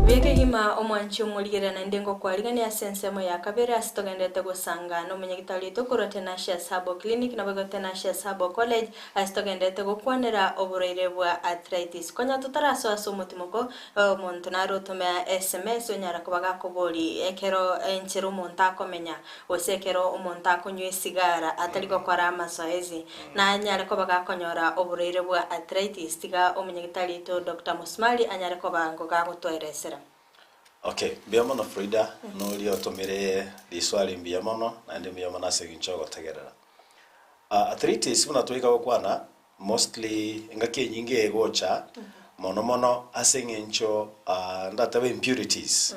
Buya kegima omwanchi omorigera naende ngokwarigania ase ensemo ya kabere ase togenderete gosanga nomonyagitari oito korwa Tenacious Herbal Clinic naboigo Tenacious Herbal College ase togenderete gokwanera oborwaire bwa arthritis. Konya totarasoa ase omotimoko, omonto nare otomea sms onyara koba gakobori ekero enchera omonto akomenya gose ekero omonto akonywa esigara atari gokora amazoezi nanyare koba gakonyora oborwaire bwa arthritis tiga omonyagitari oito Doctor Musmali anyare koba ngogagotoeresera. Okay, mbuya mono Frida, noria otomire riswali mbuya mono, naende mbuya mono ase eng'encho yogotegerera. Arthritis buna twaika gokwana, mostly engaki enyinge egocha mono mono ase eng'encho ndatebe impurities,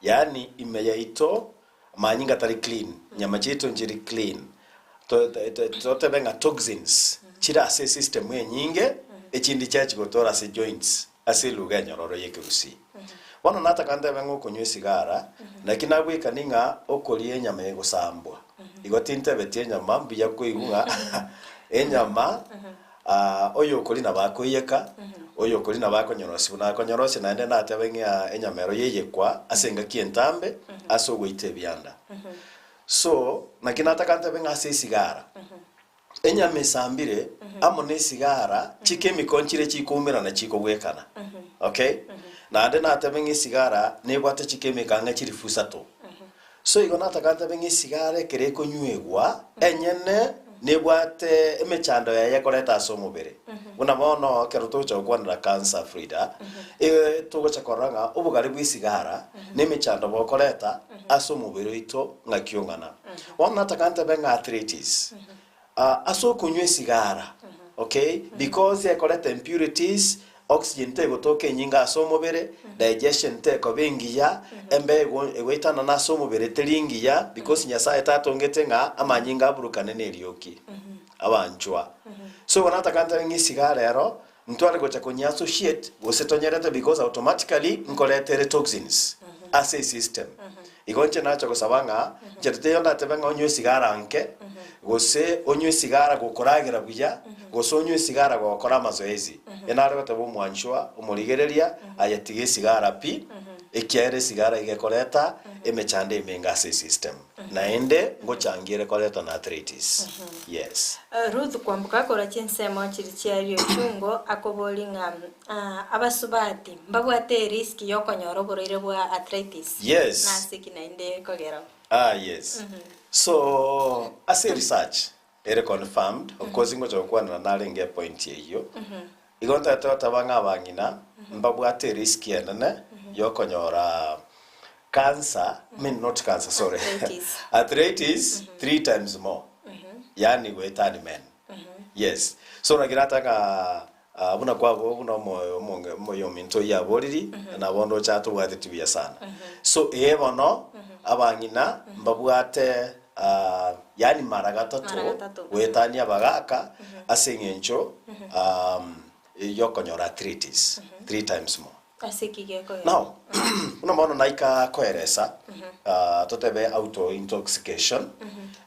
yaani ime yaito amanyinga tari clean, nyama chiaito nchiri clean, totebe ng'a toxins chire ase esystem enyinge, echinde chiachi gotora ase joints. Ase eluga enyororo y'ekegusii. Bono nataka ntebe ng'a okonywa esigara, naki nabwekani ng'a okoria enyama egosambwa. Igo tintebeti enyama mbuya koigwa ng'a enyama oyokoria nabo akoiyeka, oyokoria nabo akonyorosia buna akonyorosia naende natebe ng'a enyama ero yaiyekwa ase engaki entambe ase ogoita ebianda. So, naki nataka ntebe ng'a ase esigara. Enyama esambire amo nesigara chikemiko nchire chikoumerana chikogwekana. Okay? Naende natebe ng'a esigara nebwate chikemiko ang'e chilifu isato. So igo nataka ntebe ng'a esigara ekero ekonywegwa, enyene nebwate emechando yaye ekoreta ase omobere. Buna bono ekero togocha gokwanera cancer Frida, togocha korora ng'a obogare bwa esigara na emechando bokoreta ase omobere oito ng'aki ong'ana. Bono nataka ntebe ng'a arthritis ase okonywa esigara, okay, because ekoreta impurities, oxygen tegotoka enyinge ase omobere, digestion tekoba engiya, embe egoetanana ase omobere teri engiya because Nyasaye tatongete ng'a amanyinga aburukane na erioki, abanchwa. So igo nataka ntebe ng'a esigara ero. Ntware gocha konya associate gose tonyerete because automatically nkoreta ere toxins ase esystem. Igo inche nacha gosaba ng'a inche teiyo ndatebe ng'a onywe esigara nke, gose onywe esigara gokoragera buya, gose onywe esigara gokora amazoezi. Enare goteba omwanchwa, omorigereria, aye tiga esigara pi, ekiagera esigara iga ekoreta emechando emenge ase esystem. Naende ngochangia ere koreta na arthritis. Yes. Ruth kwamboka akorwa chinsemo chiria chia Riochungo akoboria ng'a abasubati mbabwate erisk yokonyora oborwaire bwa arthritis? Yes. Nase ki naende ekogera? Ah yes. So ase research ere confirmed, of course ngocha gokwanera narenge epoint eyio. Igo ntagete goteba ng'a abang'ina mbabwate erisk enene yokonyora Cancer, I mean not cancer sorry, Arthritis. arthritis 3 times more yaani goetani men yes so naki nataka ng'a ah, buna kwabo buna omo- omonge omoyominto oyio aboriri nabo ndoche atobwateti buya sana so ee bono abang'ina mbabwate ah, yaani mara gatato Mara gatato. goetania abagaka ase eng'encho um, yokonyora arthritis 3 times more. Ase ki gekogera? Now, buna bono naika koeresa, ah, totebe auto intoxication,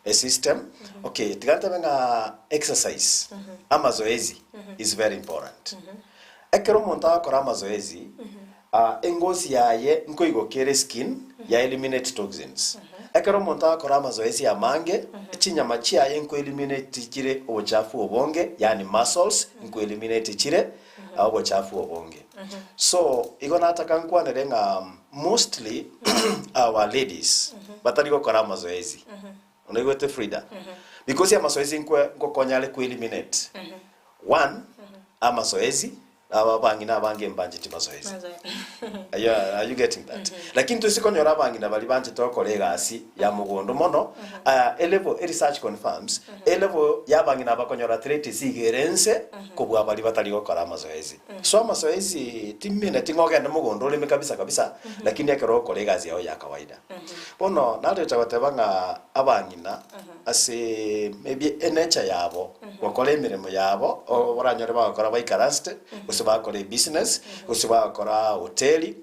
a system, okay, tiga ntebe ng'a exercise, amazoezi is very important. Ekero omonto agokora amazoezi, ah, engosi yaye nkoigoka ere skin, ya eliminate toxins. Ekero omonto agokora amazoezi amange, chinyama chiaye nko eliminate chire obochafu obonge, yaani muscles, nko eliminate chire obochafu obonge. So igo nataka nkwanere ng'a mostly our ladies batari gokora amazoezi. Onaigwete Frida? Because amazoezi nkwe ngokonya are ku eliminate. One, amazoezi aba abang'ina abange mbancheti mazoezi. Are you, are you getting that? Lakini toise konyora abang'ina baria banchete gokora egasi ya mogondo mono, ah, elevel, eresearch confirms, elevel ya abang'ina abakonyora arthritis iga ere ense kobua baria batari gokora amazoezi. So amazoezi timineti ng'a ogende mogondo oreme kabisa kabisa, lakini ekero ogokora egasi yao ya kawaida. Bono narecha goteba ng'a abang'ina ase maybe enature yabo, gokora emeremo yabo, o- oranyore bagokora baikaransete, gose bagokora ebusiness, gose bagokora hoteli,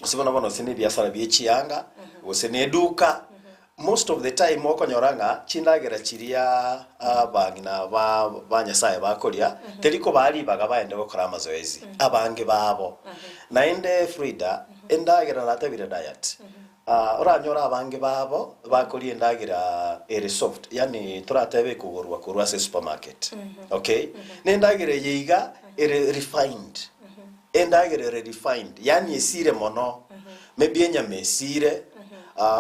gose buna bono gose na ebiasara bie chianga, gose na eduka, most of the time okonyora ng'a chindagera chiria abang'ina ba ba Nyasaye bakoria, teri kobaa ribaga baende gokora amazoezi, abange babo. Naende Frida, endagera natebire diet, oranyore abange babo bakoria endagera ere soft, yaani toratebe ekogorwa korwa ase esupermarket, okay? Na endagera eye iga ere refined, Endagera ere refined, yaani esire mono, maybe enyama esire,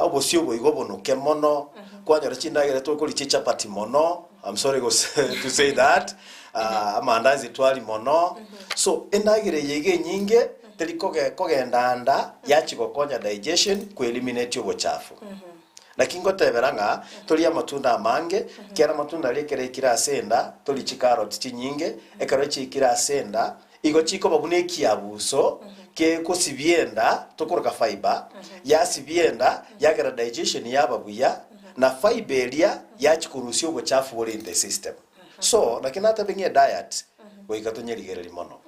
obosie obo igo obonuke mono, kwanyora chindagera tokoria chichapati mono, I'm sorry gose to say that, amandazi twaria mono, so endagera eye iga enyinge teri koge kogenda anda yachia gokonya digestion ko eliminate obochafu. Naki ngotebera ng'a torie amatunda amange, ekiagera amatunda aria ekero aikire ase enda, torie chikaroti chinyinge, ekero chiaikire ase enda, Igo chikoba buna ekiabuso kegosibia enda, tokoroka fibre, yasibia enda, yagera digestion yaba buya, na fibre eria yachia korusia obochafu bore in the system. So, naki natebe ng'a ediet, goika tonyerigererie mono.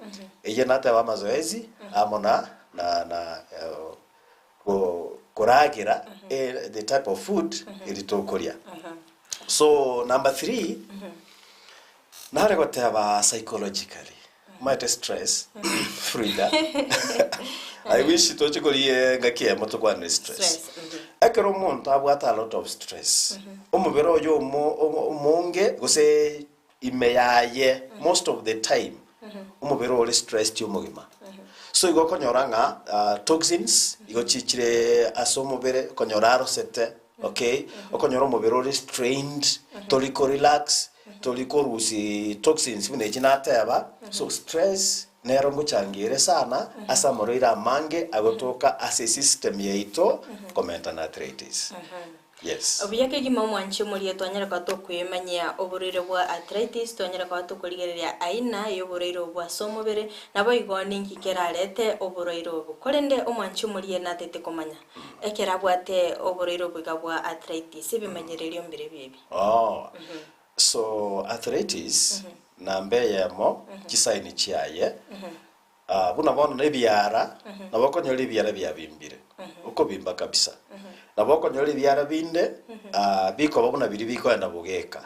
Eyio nateba amazoezi amo na na na go koragera the type of food eri tokoria. So number three, Nare goteba psychologically, omanyete stress, Frida, I wish toche koria engaki eyemo tokwanere stress. Stress, mhm. Ekero omonto abwate a lot of stress, omobere oye omo- omo- omonge gose ime yaye most of the time, omobere ore stressed omogima. So igo okonyora ng'a ah, toxins igo chichire ase omobere, okonyora arosete, okay, okonyora omobere ore strained, tori korelax, Tori korusia toxins buna echi nateba, so stress nero ngochangia ere sana ase amarwaire amange agotoka ase esystem yaito komenta na arthritis. Yes. Obuya kegima omwanchi omoria twanyare koba tokwemanyia oborwaire bwa arthritis, twanyare koba tokorigereria aina y'oborwaire obwo ase omobere, naboigo ninki kerarete oborwaire obo. Korende omwanchi omoria natete komanya, ekero abwate oborwaire obo iga bwa arthritis, ebimanyererio mbire ebi ebi. Oh. So arthritis. Namba eyemo, chisaini chiaye, buna bono na ebiara, nabo okonyora ebiara biabimbire, okobimba kabisa. Nabo okonyora ebiara binde bikoba buna biria bikoenda bogeka,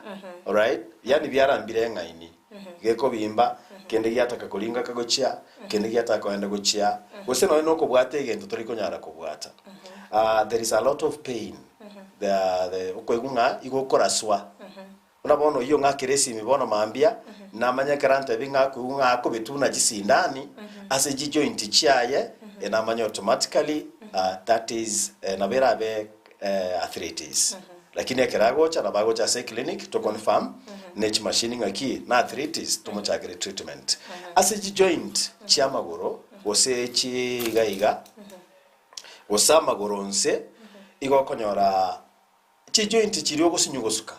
alright, yaani biarambire eng'aini, gekobimba, kende giataka koringaka gochia, kende giataka koenda gochia, gose nonye na okobwata egento tori konyara kobwata. There is a lot of pain, the the okoigwa ng'a igo okoraswa. Buna bono oyio ng'akere esimi bono mambia, namanye ekero antebi ng'a akoigwa ng'a akobetwa buna chisindani ase chijoint chiaye, namanye automatically that is nabo erabe arthritis. Lakini ekero agocha nabo agocha ase eclinic to confirm ne chimashini ng'aki na arthritis tomochakere treatment. Ase chijoint chiamagoro gose chi iga iga, gose amagoro nse, igo okonyora Chijointi chiria ogosinywa gosuka,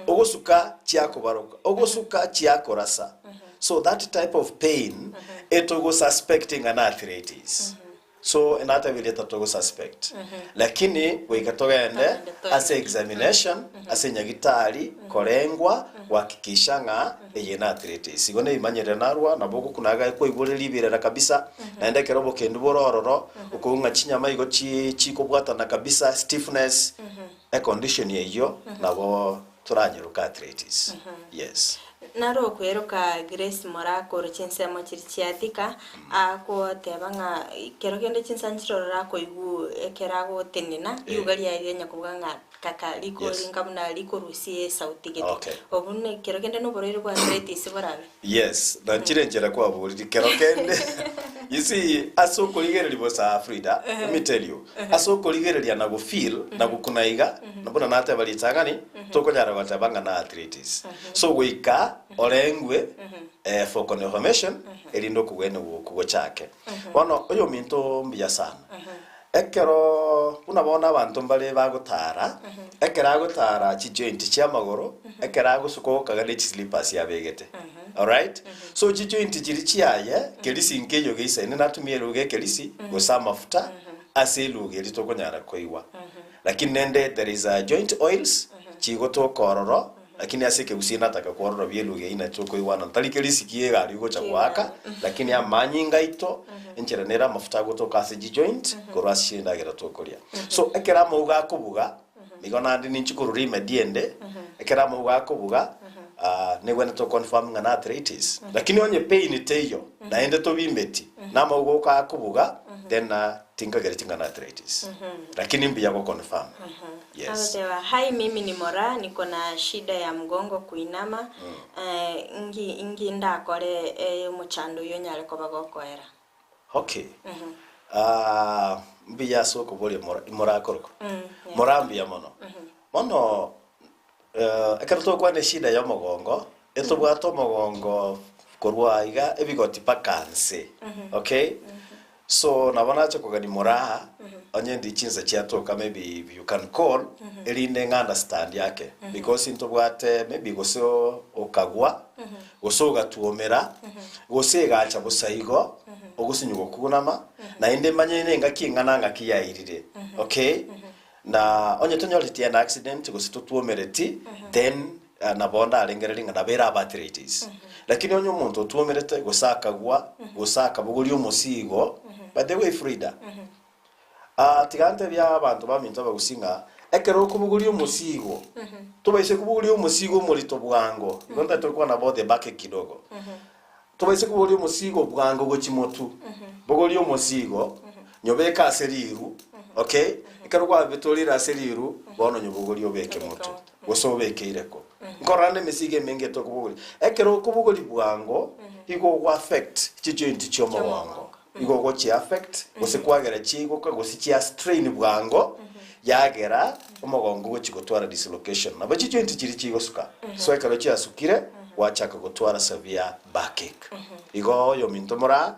ogosuka chiakobaroka, ogosuka chiakorasa. So that type of pain etogosuspect ng'a na arthritis. So natebirie tatogosuspect. Lakini goika togende Togende ase toende. examination ase nyagitari korengwa gohakikisha ng'a eye na arthritis. Igo neimanyerere narwa nabo ogokuna iga kwaigure riberera kabisa naende ekero obokendu bore ororo okoigwa ng'a chinyama igo chi chikobwatana kabisa stiffness econdition eyio nabo toranyeroke arthritis yes. Naro okweroka Grace Moraa korwa chinsemo chiria chia Thika agoteba ng'a kero kende chinsa nchirororo akoigwa ekero agotenena riuga riaye rianya kobuga ng'a Kaka riko Yes. ringa buna rikorusia esauti gete. Okay. Obu ne kero kende noborwaire bwa arthritis borabe. Yes, nanchire enchera kwaboriri kero kende. You see, ase okorigereria bosa Frida, let me tell you, ase okorigereria na gofeel na gokuna iga, na buna nateba ritang'ani, tokonyara goteba ng'a na arthritis. So goika orengwe eh, for confirmation, erinde okogweniwa okwo gochake. Bono oyominto mbuya sana. Ekero buna bono abanto mbare bagotara, ekero agotara chijoint chi'amagoro, ekero agosuka ogokaga ne chislippers abegete. Alright? So chijoint chiria chiaye, kerisi nkeiyo geisaine natumia eruga ekerisi, gose amafuta, ase eruga eria tokonyara koigwa. Lakini rende there is a joint oils, chigotoka ororo, Lakini ase ekegusii nataka kwororobia eluga eyio nache tokoigwana ntari kerisiki y'egari ogocha goaka, lakini amanyinga aito enchera nere amafuta agotoka ase chijoint korwa ase chindagera tokoria. So ekero amauga akobuga, nigo naende ninchi korwa remedy ende, ekero amauga akobuga negwenerete to confirm ng'a na arthritis. Lakini onye pain teiyo, naende tobimbeti, na amauga oka akobuga, then tinkagereti ng'a na arthritis. Lakini mbuya go confirm. Yes. Agoteba, Hi mimi ni Moraa niko na shida ya mgongo kuinama, eh, ngi ngi ndakore eh, omochando oyio onyare koba gokoera. Okay. Ah, mbuya ase okoboria mora morakorokwa. Mm, yeah. Moraa mbuya mono. Bono eh, ekero togokwana eshida ya omogongo, etobwate omogongo korwa iga ebigoti mpaka nse. Okay? So nabo nacha kogania moraa, onye ndi chinsa chiatoka maybe if you can call, erinde ng'a understand ake. Because ntobwate maybe gose okagwa, gose ogatuomera, gose egacha bosa igo, ogosinywa gokunama, naende manye nengaki eng'ana ng'aki yairire. Okay? Na onye tonyoreti an accident gose totuomereti, then nabo ndarengererie ng'a nabo ere abarthritis. Lakini onye omonto otuomerete gose akagwa, gose akabogoria omosigo, by the way Frida, tiga ntebie abanto baminto abagusii ng'a ekero okobogoria omosigo, tobaise kobogoria omosigo omorito bwango, igo ntari tokwana about the backache kidogo. Tobaise kobogoria omosigo bwango gochia motwe, bogoria omosigo, nyobeke ase riru, okay? Ekero kwabetorire ase riru, bono nyobogorie obeke motwe, gose obeke ireko. Nkorora nde emesigo emenge tokobogoria. Ekero okobogoria bwango, igo ogo affect chijoint chi'omogongo. Igo ogochi affect, gose kwagera chiaigokwa, gose chia strain bwango, yagera omogongo ogochi gotwara dislocation. Nabo chijoint chiria chigosuka. So ekero chiasukire, gwachaka gotwara severe backache. Igo oyominto moraa,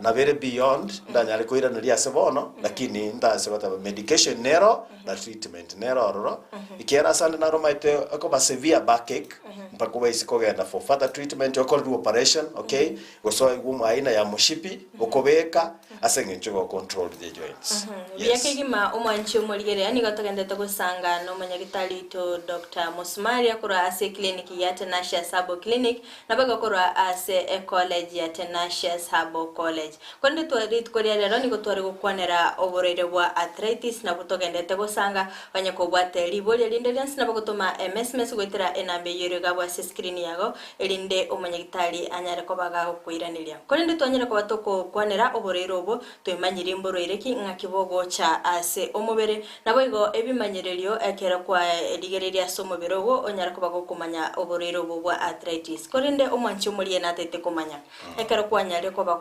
Nabo ere beyond ndanyare koiraneria ase bono, lakini ntase goteba medication nero na treatment nero ororo, ekiagera ase ande naro omanyete ekoba severe backache mpaka obaise kogenda for further treatment okorerwe operation okay, gose oigwe omwaina ya moshipi okobeka ase eng'encho go control the joints. Buya Yes. kegima omwanchi omorigereria nigo togenderete gosanga nomonyagitari oito Doctor Musmaria korwa ase eclinic ya Tenacious Herbal Clinic Naboigo korwa ase ecollege ya Tenacious Herbal College. Korende twa rituko ria rero nigo tware gokwanera oborwaire bwa arthritis nabwo togendete gosanga onye kobwate riboria rinde rionsi nabo gotoma emesmes goetera enamba eyio ere igabwo ase escreen yago erinde omonyagitari anyare koba gagokoiraneria. Korende twanyare koba tokokwanera oborwaire obo Toimanyirie mborwaire ki ng'aki bogocha ase omobere, naboigo ebimanyererio ekero kwarigereirie ase omobere ogo onyare koba gokomanya oborwaire obo bwa arthritis. Korende omwanchi omoria natete komanya, ekero kwanyarire koba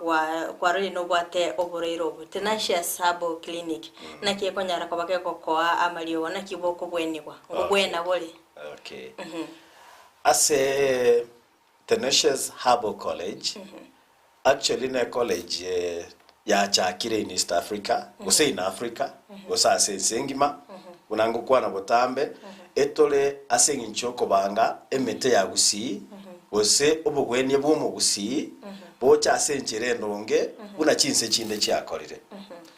kwarorire nobwate oborwaire obo, Tenacious Herbal Clinic naki ekonyara koba gegokoa amariogo naki bokobwenigwa? Ngobwena bore? Okay. Ase Tenacious Herbal College Actually ne college yachakire in East Africa gose in Africa gose ase ense engima buna ngokwana botambe etore ase eng'encho yokobanga emete ya Gusii gose obogwenia bwa omogusii boche ase enchera endonge buna chinse chinde chiakorire.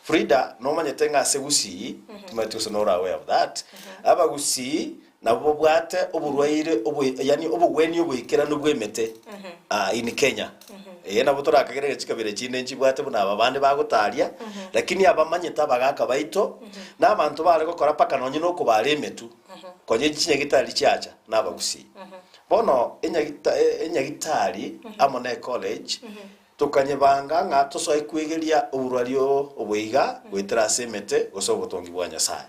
Frida nomanyete ng'a ase Gusii timanyeti gose nore aware of that abagusii Nabo babwate oborwaire obo yaani obogwenia oboikeranu bw'emete in Kenya. Ee nabo torakagerere chikabira chinde nchibwate buna aba bande bagotaria, lakini abamanyete abagaka baito, na abanto bare gokora mpaka nonye na okobara emetu, konya chinyagitari chiacha na abagusii. Bono enyagita enyagitari amo na ecollege, tokanyebanga ng'a tosoe kwegeria oborwari obo iga goetera ase emete gose obotongi bwa Nyasae.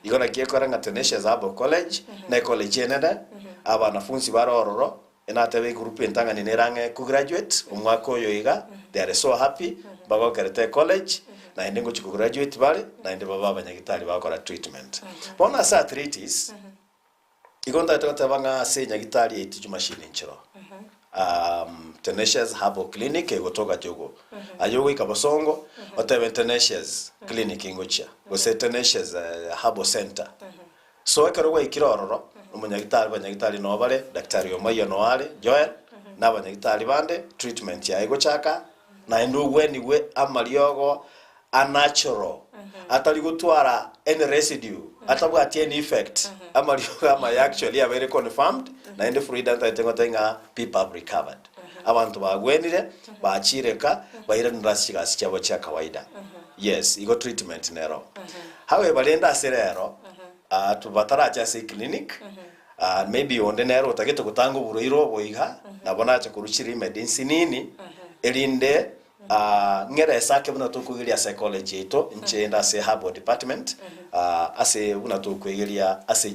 Igo naki ekore ng'a Tenacious Herbal College ne ecollege enene, abanafunsi bare ororo, enatebe egroup entang'ani nere ang'e kograduate omwaka oyo iga, they are so happy, mbagokerete ecollege, naende ngochia kograduate bare, naende babe abanyagitari bagokora treatment. Bono ase arthritis, Igo ntagete goteba ng'a ase enyagitari yaito chimashini nchiro. Tenacious Herbal Clinic egotoka Jogoo. Aye ogoika Bosongo, otebe Tenacious Clinic ngochia, gose Tenacious Herbal Centre. So ekero gwaikire ororo, omonyagitari abanyagitari noo bare, Daktari Omoyio noo are, Joel, na abanyagitari bande, treatment yaye egochaka, naende ogwenigwe amariogo a natural, atari gotwara any residue, atabwati any effect, amariogo amaya actually abeire confirmed, naende Frida ntagete ngotebie ng'a people have recovered. Abanto bagwenire, bachire ka, bairanire ase chigasi chiabo chia kawaida. Yes, igo treatment nero. However, rende ase rero, batarache ase eclinic, Maybe onde nere otagete gotanga oborwaire obo iga, nabo nache korwa chirimedi nsinini, erinde ng'ere esake buna tokwegeria ase ecollege yaito, inche inde ase herbal department, ase buna tokwegeria ase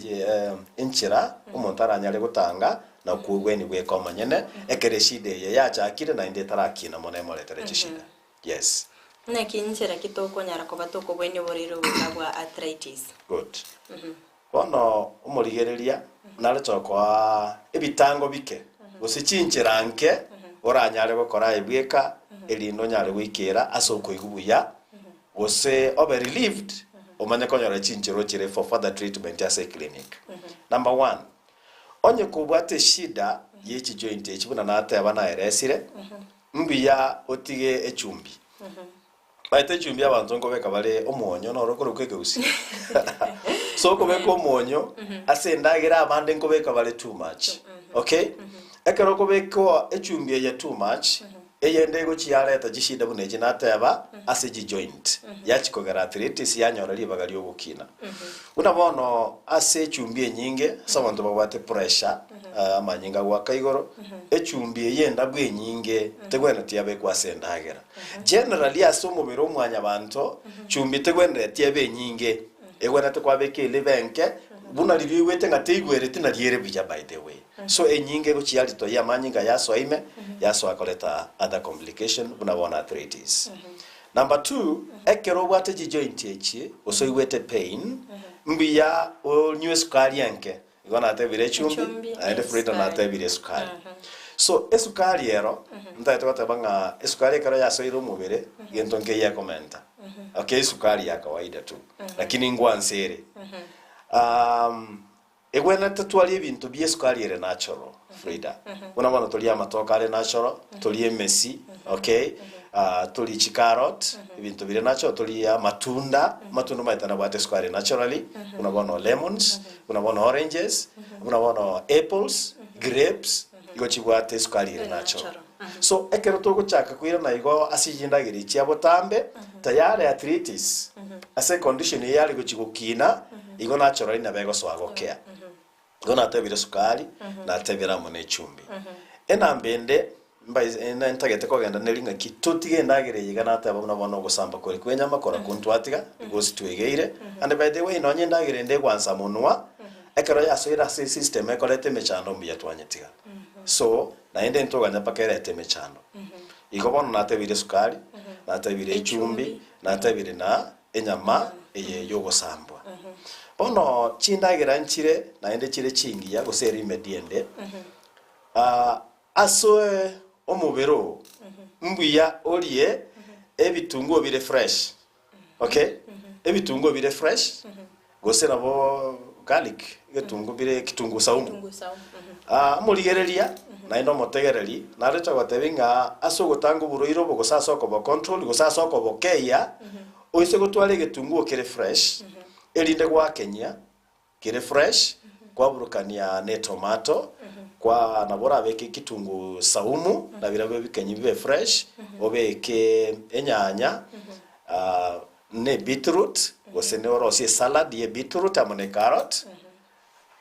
enchera omonto aranyare gotanga na kogwenia bweka omonyene, ekero eshida eye yachakire naende etarakina mono emoretere chishida. Yes. Naki inchera ki tokonyara koba tokobwenia oborwaire obo iga bwa arthritis? Good. Bono omorigereria nare tokoa ebitango bike, gose chinchera nke oranyare gokora aye bweka, erinde onyare goikera ase okoigwa buya, gose obe relieved, omanye konyora chinchera ochire for further treatment ase eclinic. Number one, onye kobwate eshida ye chijoint echi buna nateba naeresire, mbuya otige echumbi. Baete echumbi abanto nkobeka bare omonyo noro okorokwa ekegusii. So okobeka omonyo ase endagera abande nkobeka bare too much. Okay? Ekero okobeka echumbi eye too much, eyende egochia yareta chishida buna echi nateba ase chijoint, yachia kogera arthritis yanyora ribaga riogokina. Buna bono ase echumbi enyinge ase abanto babwate pressure, amanyinga agoaka igoro, echumbi eye endabu enyinge tegwenereti yabekwa ase endagera. Generally ase omobere o mwanyabanto, chumbi tegwenereti ebe enyinge, egwenerete kwabeka elibe enke, buna riria oigwete ng'a teigwereti nari ere buya by the way. So enyinge egochia yaritoyia amanyinga yasoa ime, yasoa koreta other complication buna bono arthritis. Number two, ekero obwate chijoint echi, gose oigwete pain, mbuya onywe esukari enke, Igo natebire echumbi, Echumbi, naende Frida esukari. natebire esukari. So esukari ero, ntagete goteba ng'a esukari ekero yasoire omobere, gento nkeiyo ekomenta. Okay, esukari ya kawaida tu, lakini ngwansa ere. Egwenerete twarie ebinto bie esukari ere natural, Frida. Buna bono torie amatoke are natural, torie emesi, okay, torie chicarrot, ebinto bire natural, torie amatunda, amatunda omanyete nabwate esukari naturally, buna bono lemons, buna bono oranges, buna bono apples, grapes, igo chibwate esukari ere natural. So ekero togochaka koirana igo ase chindagera echi chia botambe, tayari arthritis ase econdition eye yare gochia gokina, igo naturally nabo egosoa gokea. Igo natebire esukari, natebire amo na echumbi. Enamba ende mbaise ene ntagete kogenda neri ng'aki totige endagera eye iga nateba buna bono ogosamba kore kwa enyama kora kontwatiga because twegeire, and by the way nonye endagera ende egwansa monwa, ekero yasoire ase esystem ekoreta emechando mbuya twanyetiga. So, naende ntoganya mpaka erete emechando. Igo bono natebire esukari, natebire echumbi, natebire na enyama eye yogosambwa. Bono chindagera nchire naende chire chingiya gose erimedi ende, ase omobere oo mbuya orie ebitunguo bire fresh. Okay, ebitunguo bire fresh, gose nabo garlic, egetunguo bire kitunguu saumu. Kitunguu saumu, mhm. Ah, omorigereria naende omotegereri naroche gotebia ng'a ase ogotanga oborwaire obo gose ase okobocontrol gose ase okobokeyia, oise gotwara egetunguo kere fresh, erinde gwakenyia Kere fresh, kwaburukania ne tomato, kwa nabo orabeke kitunguu saumu, na birabio ebikenyi bibe fresh, obeke enyanya, ah, ne beetroot, gose ne orosie esalad ye beetroot amo ne carrot,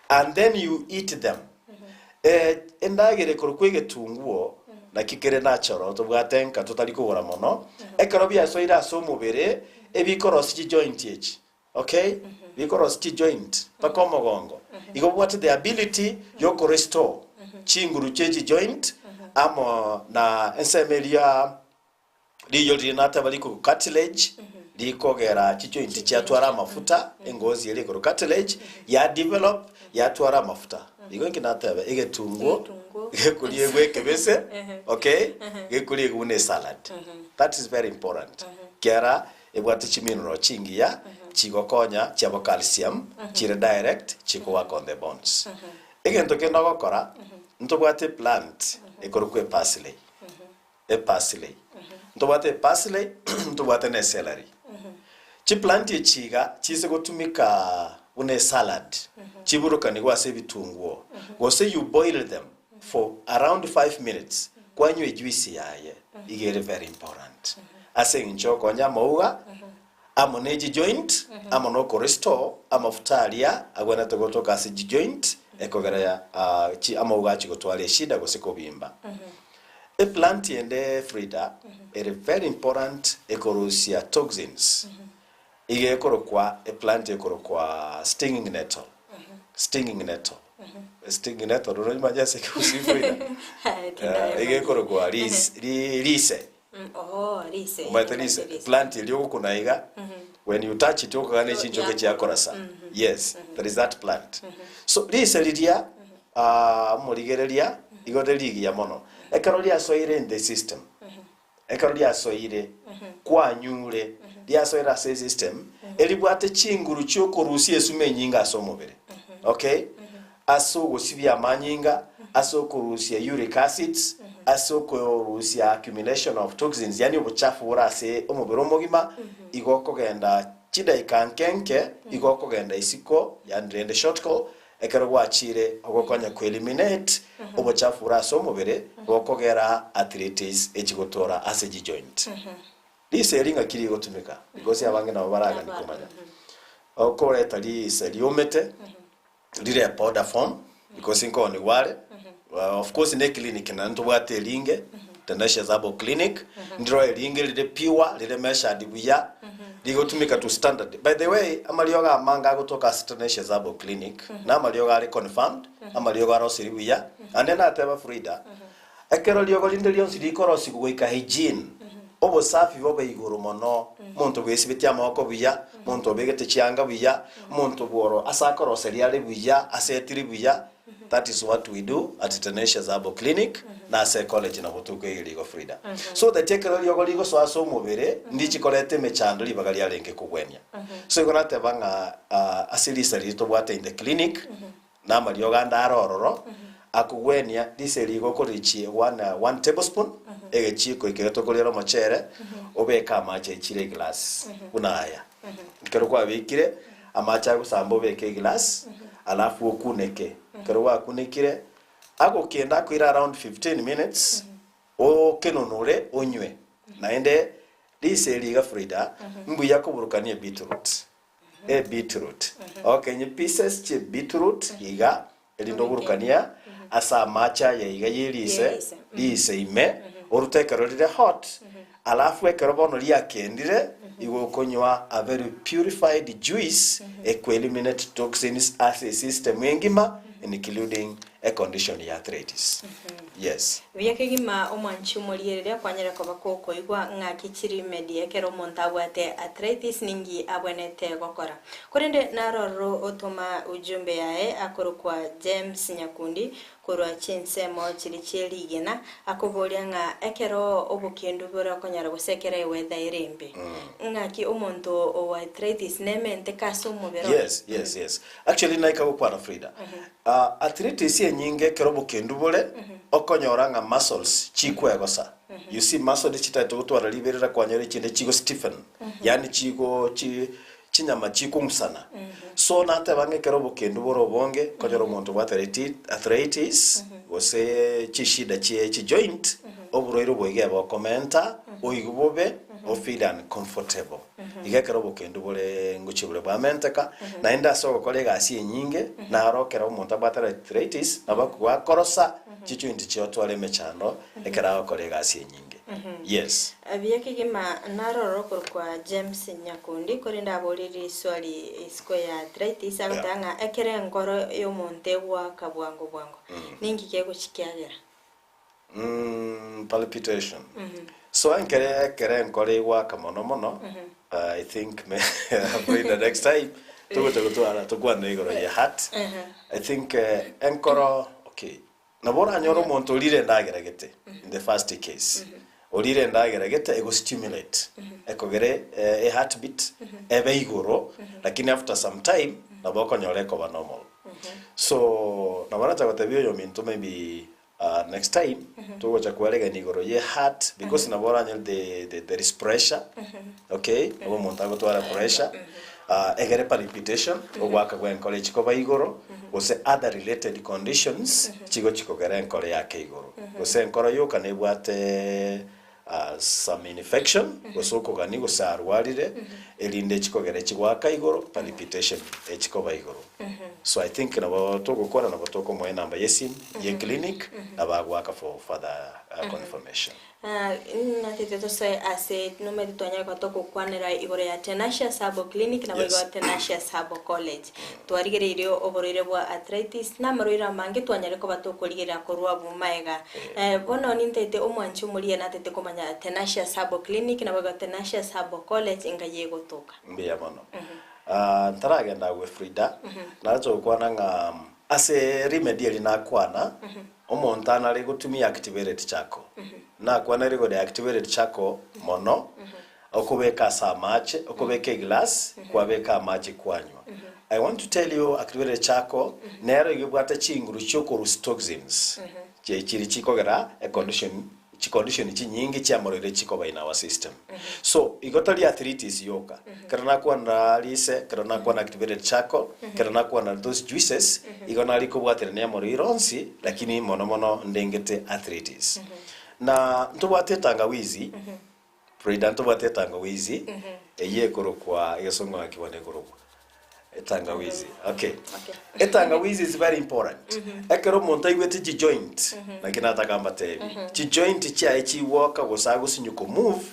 and then you eat them. Eh, endagera ekorokwa egetunguo, naki kere natural, tobwate nka totari kogora mono, ekero biasoire ase omobere, ebikorosia chijoint echi. Okay? Bikorosia chijoint mpaka omogongo. Igo bobwate the ability yokorestore chinguru chie chijoint amo na ensemo eria riyo riria nateba rikoru cartilage rikogera chijoint chiatwara amafuta engozi eria ekoru cartilage ya develop yatwara amafuta. Igo inki nateba egetunguo Egetunguo. gekoriegwa ekebese okay gekoriegwa buna esalad. That is very important. Kiara Ebwate chimineral chingiya chigokonya chiabo calcium chire direct chiko work on the bones. Egento kende ogokora ntobwate eplant ekorokwa eparsley, eparsley. Ntobwate eparsley ntobwate ne celery. Chiplant echi iga chise gotumika buna esalad chiburukanigwe ase ebitunguo gose you boil them for around 5 minutes kwanywa ejuice yaye iga ere very important. Ase eng'encho okonya amauga amo ne chijoint amo na okorestore amafuta aria agwenerete gotoka ase chijoint ekogera ya chi amauga achie gotwara eshida gose kobimba. Eplant ende Frida ere very important ekorusia toxins iga ekorokwa eplant ekorokwa stinging nettle, stinging nettle, stinging nettle oranyimanye ase ekegusii Frida? Iga ekorokwa ris rise. Oh, rise. Omanyete rise? Plant eria ogokuna iga, when you touch it okogana ne chinchoke chiakorasa. Yes, there is that plant. So rise riria ah, omorigereria igo rire rigiya mono. Ekero riasoire in the system, ekero riasoire kwanyure, riasoire ase esystem, eribwate chinguru chiokorusia esumu enyinga ase omobere. Okay? Ase ogosibia amanyinga, ase okorusia uric acids, ase okorusia accumulation of toxins, yaani obochafu bore ase omobere omogima, igo okogenda chidaika nke nke, igo okogenda isiko, yaani rende short call, ekero gwachire ogokonya ko eliminate obochafu bore ase omobere, bokogera arthritis echigotora ase chijoint. Riso eri ng'aki rigotumeka, because abange nabo baragani komanya. Okoreta riso riomete, rire powder form because nkoonigwa are of course ne clinic naende ntobwate eringe Tenacious Herbal Clinic ndiro eringe rire pure rire measured buya rigotumika to standard by the way amariogo amange agotoka ase Tenacious Herbal Clinic na amariogo are confirmed amariogo arosiri buya ande nateba Frida Ekero riogo rinde rionsi rikorosigwa goika hygiene, obosafi bobe igoro mono, omonto bwesibetie amaboko buya, omonto obegete chianga buya, omonto bworo ase akoroseria are buya, asetiri buya. That is what we do at Tenacious Herbal Clinic na ase ecollege nabo tokoigeria igo Frida. So that ekero riogo rigosoa ase omobere ndichikoreta emechando ribaga riarenge kogwenia. So igo nateba ng'a ase risa riria tobwate in the clinic na amariogo ande are ororo akogwenia risa eri igo okorichie one one tablespoon egechiiko ekero tokoriera omochere obeke amache aichire eglass buna aya. Ekero kwabekire amache agosamba obeke eglass alafu okuneke. Ekero gwakunekire agokenda akoire around 15 minutes okenonore onywe. Naende risa eri iga Frida mbuya koburukania ebeetroot. Ebeetroot. Okenye pieces chie beetroot iga erinde oburukania ase amache aya iga ye rise, rise ime, orute ekero rire hot, alafu ekero bono riakendire, igo okonywa a very purified juice ekoeliminate toxins ase esystem engima including a condition ya arthritis. Yes. Buya kegima omwanchi omoriereria kwanyare koba kokoigwa ng'aki chirimedi ekero omonto abwate arthritis ninki abwenerete gokora. Korende narororo otoma ujumbe yaye akorokwa James Nyakundi korwa chinsemo chiria chie rigena, akoboria ng'a ekero obokendu bore okonyora gose ekero eweather ere embe, ng'aki omonto o arthritis nementeke ase omobere oye? Yes, yes, yes. Actually naika gokwana Frida. Ah, arthritis enyinge ekero obokendu bore, okonyora ng'a muscles chikwegosa. You see muscle chitaete gotwara riberera kwanyora echinde chigo stiffen, yaani chigo chi chinyama chikong'usana. So nateba ng'a ekero obokendu bore obonge, konyora omonto obwate arthritis, gose chishida chie chijoint, oborwaire obo iga ebokomenta, oigwe bobe, o feel uncomfortable. Iga ekero obokendu bore ngochia bore bwamenteka, naende ase ogokora egasi enyinge, naro ekero omonto abwate arthritis, nabo akogwa akorosa chijoint chiotware emechando ekero agokora egasi enyinge. Yes. Buya kegima naroro okorokwa James Nyakundi, korende aborie riswali isiko ya arthritis, agoteba ng'a ekero enkoro y'omonto egoaka bwango bwango, ninki kegochikiagera? Palpitation. So enkere ekero enkoro egoaka mono mono, I think Frida next time togocha gotwara tokwane igoro ya heart. I think enkoro okay. Nabo oranyore omonto orire endagera gete, in the first case, orire endagera gete ego stimulate, ekogere e heartbeat ebe igoro, lakini after some time nabo okonyora ekoba normal. So nabo nacha gotebia oyominto maybe next time togocha kweregenia igoro ye heart because nabo oranyore the the there is pressure, okay, nabo omonto agotwara pressure, egere palpitation, ogoaka gwa enkoro echikoba igoro, gose other related conditions chigochi kogera enkoro yake igoro. Gose enkoro yoka nebwate some infection gose okogania gose arwarire erinde chikogera echigoaka igoro palpitation echikoba igoro. So I think nabo togokora nabo tokomoa enamba ye esimu ye clinic nabo agoaka for further confirmation. Natete tosoe ase nomanyete twanyare koba togokwanera igoro ya Tenacious Herbal Clinic naboigo Yes. Tenacious Herbal College. Twarigereirie oborwaire bwa arthritis na amarwaire amange twanyare koba tokorigerera korwa abwo magega. Bono nintaete omwanchi omoria natete komanya Tenacious Herbal Clinic naboigo Tenacious Herbal College engai egotoka. Mbuya mono. Ntaragenda agwo Frida, narache gokwana ng'a ase remedy eria nakwana, Omonto anare gotumia activated charcoal. Nakwana rigori activated charcoal mono, okobeka ase amache, okobeka eglass, kwabeka amache kwanywa. I want to tell you activated charcoal nero iga ebwate chinguru chiokorusia toxins chiri chikogera econdition chicondition chinyinge chiamorwaire chikoba in our system. So igo tari arthritis yoka, ekero nakwanera rise, ekero nakwana activated charcoal, ekero nakwana those juices, igo nari kobwaterania amorwaire onsi, lakini mono mono ndengete arthritis. Na ntobwate etangawizi, Frida ntobwate etangawizi, eyio ekorokwa egesongo ng'aki bono ekorokwa? Etangawizi, okay. Okay. Etangawizi is very important. Ekero omonto aigwete chijoint, naki nataka mbatebi, chijoint chiaye chigwoka gose agosinywa komove,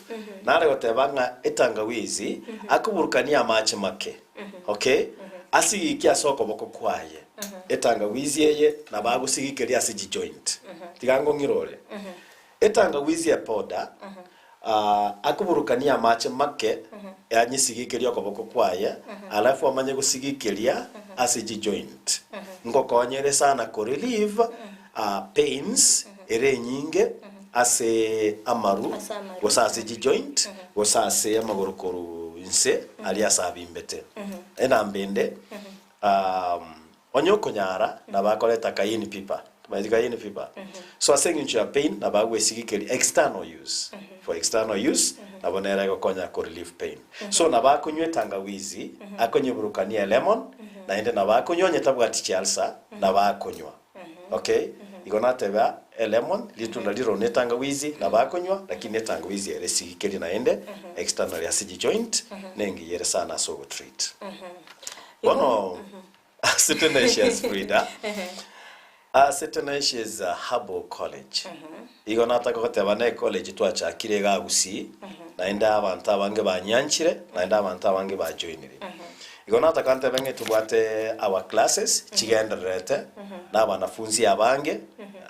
nare goteba ng'a etangawizi akoburukania amache make, okay, asigike ase okoboko kwaye. Etangawizi eye nabo agosigikeria ase chijoint. Tiga ngong'ire ore. Etangawizi epoda, akoburukania amache make, anyesigikerie okoboko kwaye, alafu amanye gosigikiria ase chijoint. Ngokonyere sana ko relieve pains ere enyinge ase amaru Ase amaru. gose ase chijoint gose ase amagoro korwa inse aria ase abimbete. Enamba ende Onye okonyara, nabo akoreta cayenne pepper. Tomaeti cayenne pepper? So ase eng'encho ya pain, nabo agwesigikeria external use. For external use, nabo nere egokonya ko relieve pain. So nabo akonywa etangawizi, akonyeburukania elemon, naende nabo akonywa onye tabwati chialsa, nabo akonywa. Okay? Igo nateba elemon, ritunda riro na etangawizi, nabo akonywa, lakini etangawizi ere esigikerie naende externally ase chijoint, nengiya ere sana ase ogotreat. Bono ase Tenacious Frida, ase Tenacious Herbal College, igo nataka goteba ne college twachakire igaa Gusii, naende abanto abange banyanchire, naende abanto abange bajoinire. Igo nataka ntebe ng'a tobwate our classes chigendererete, na abanafunzi abange,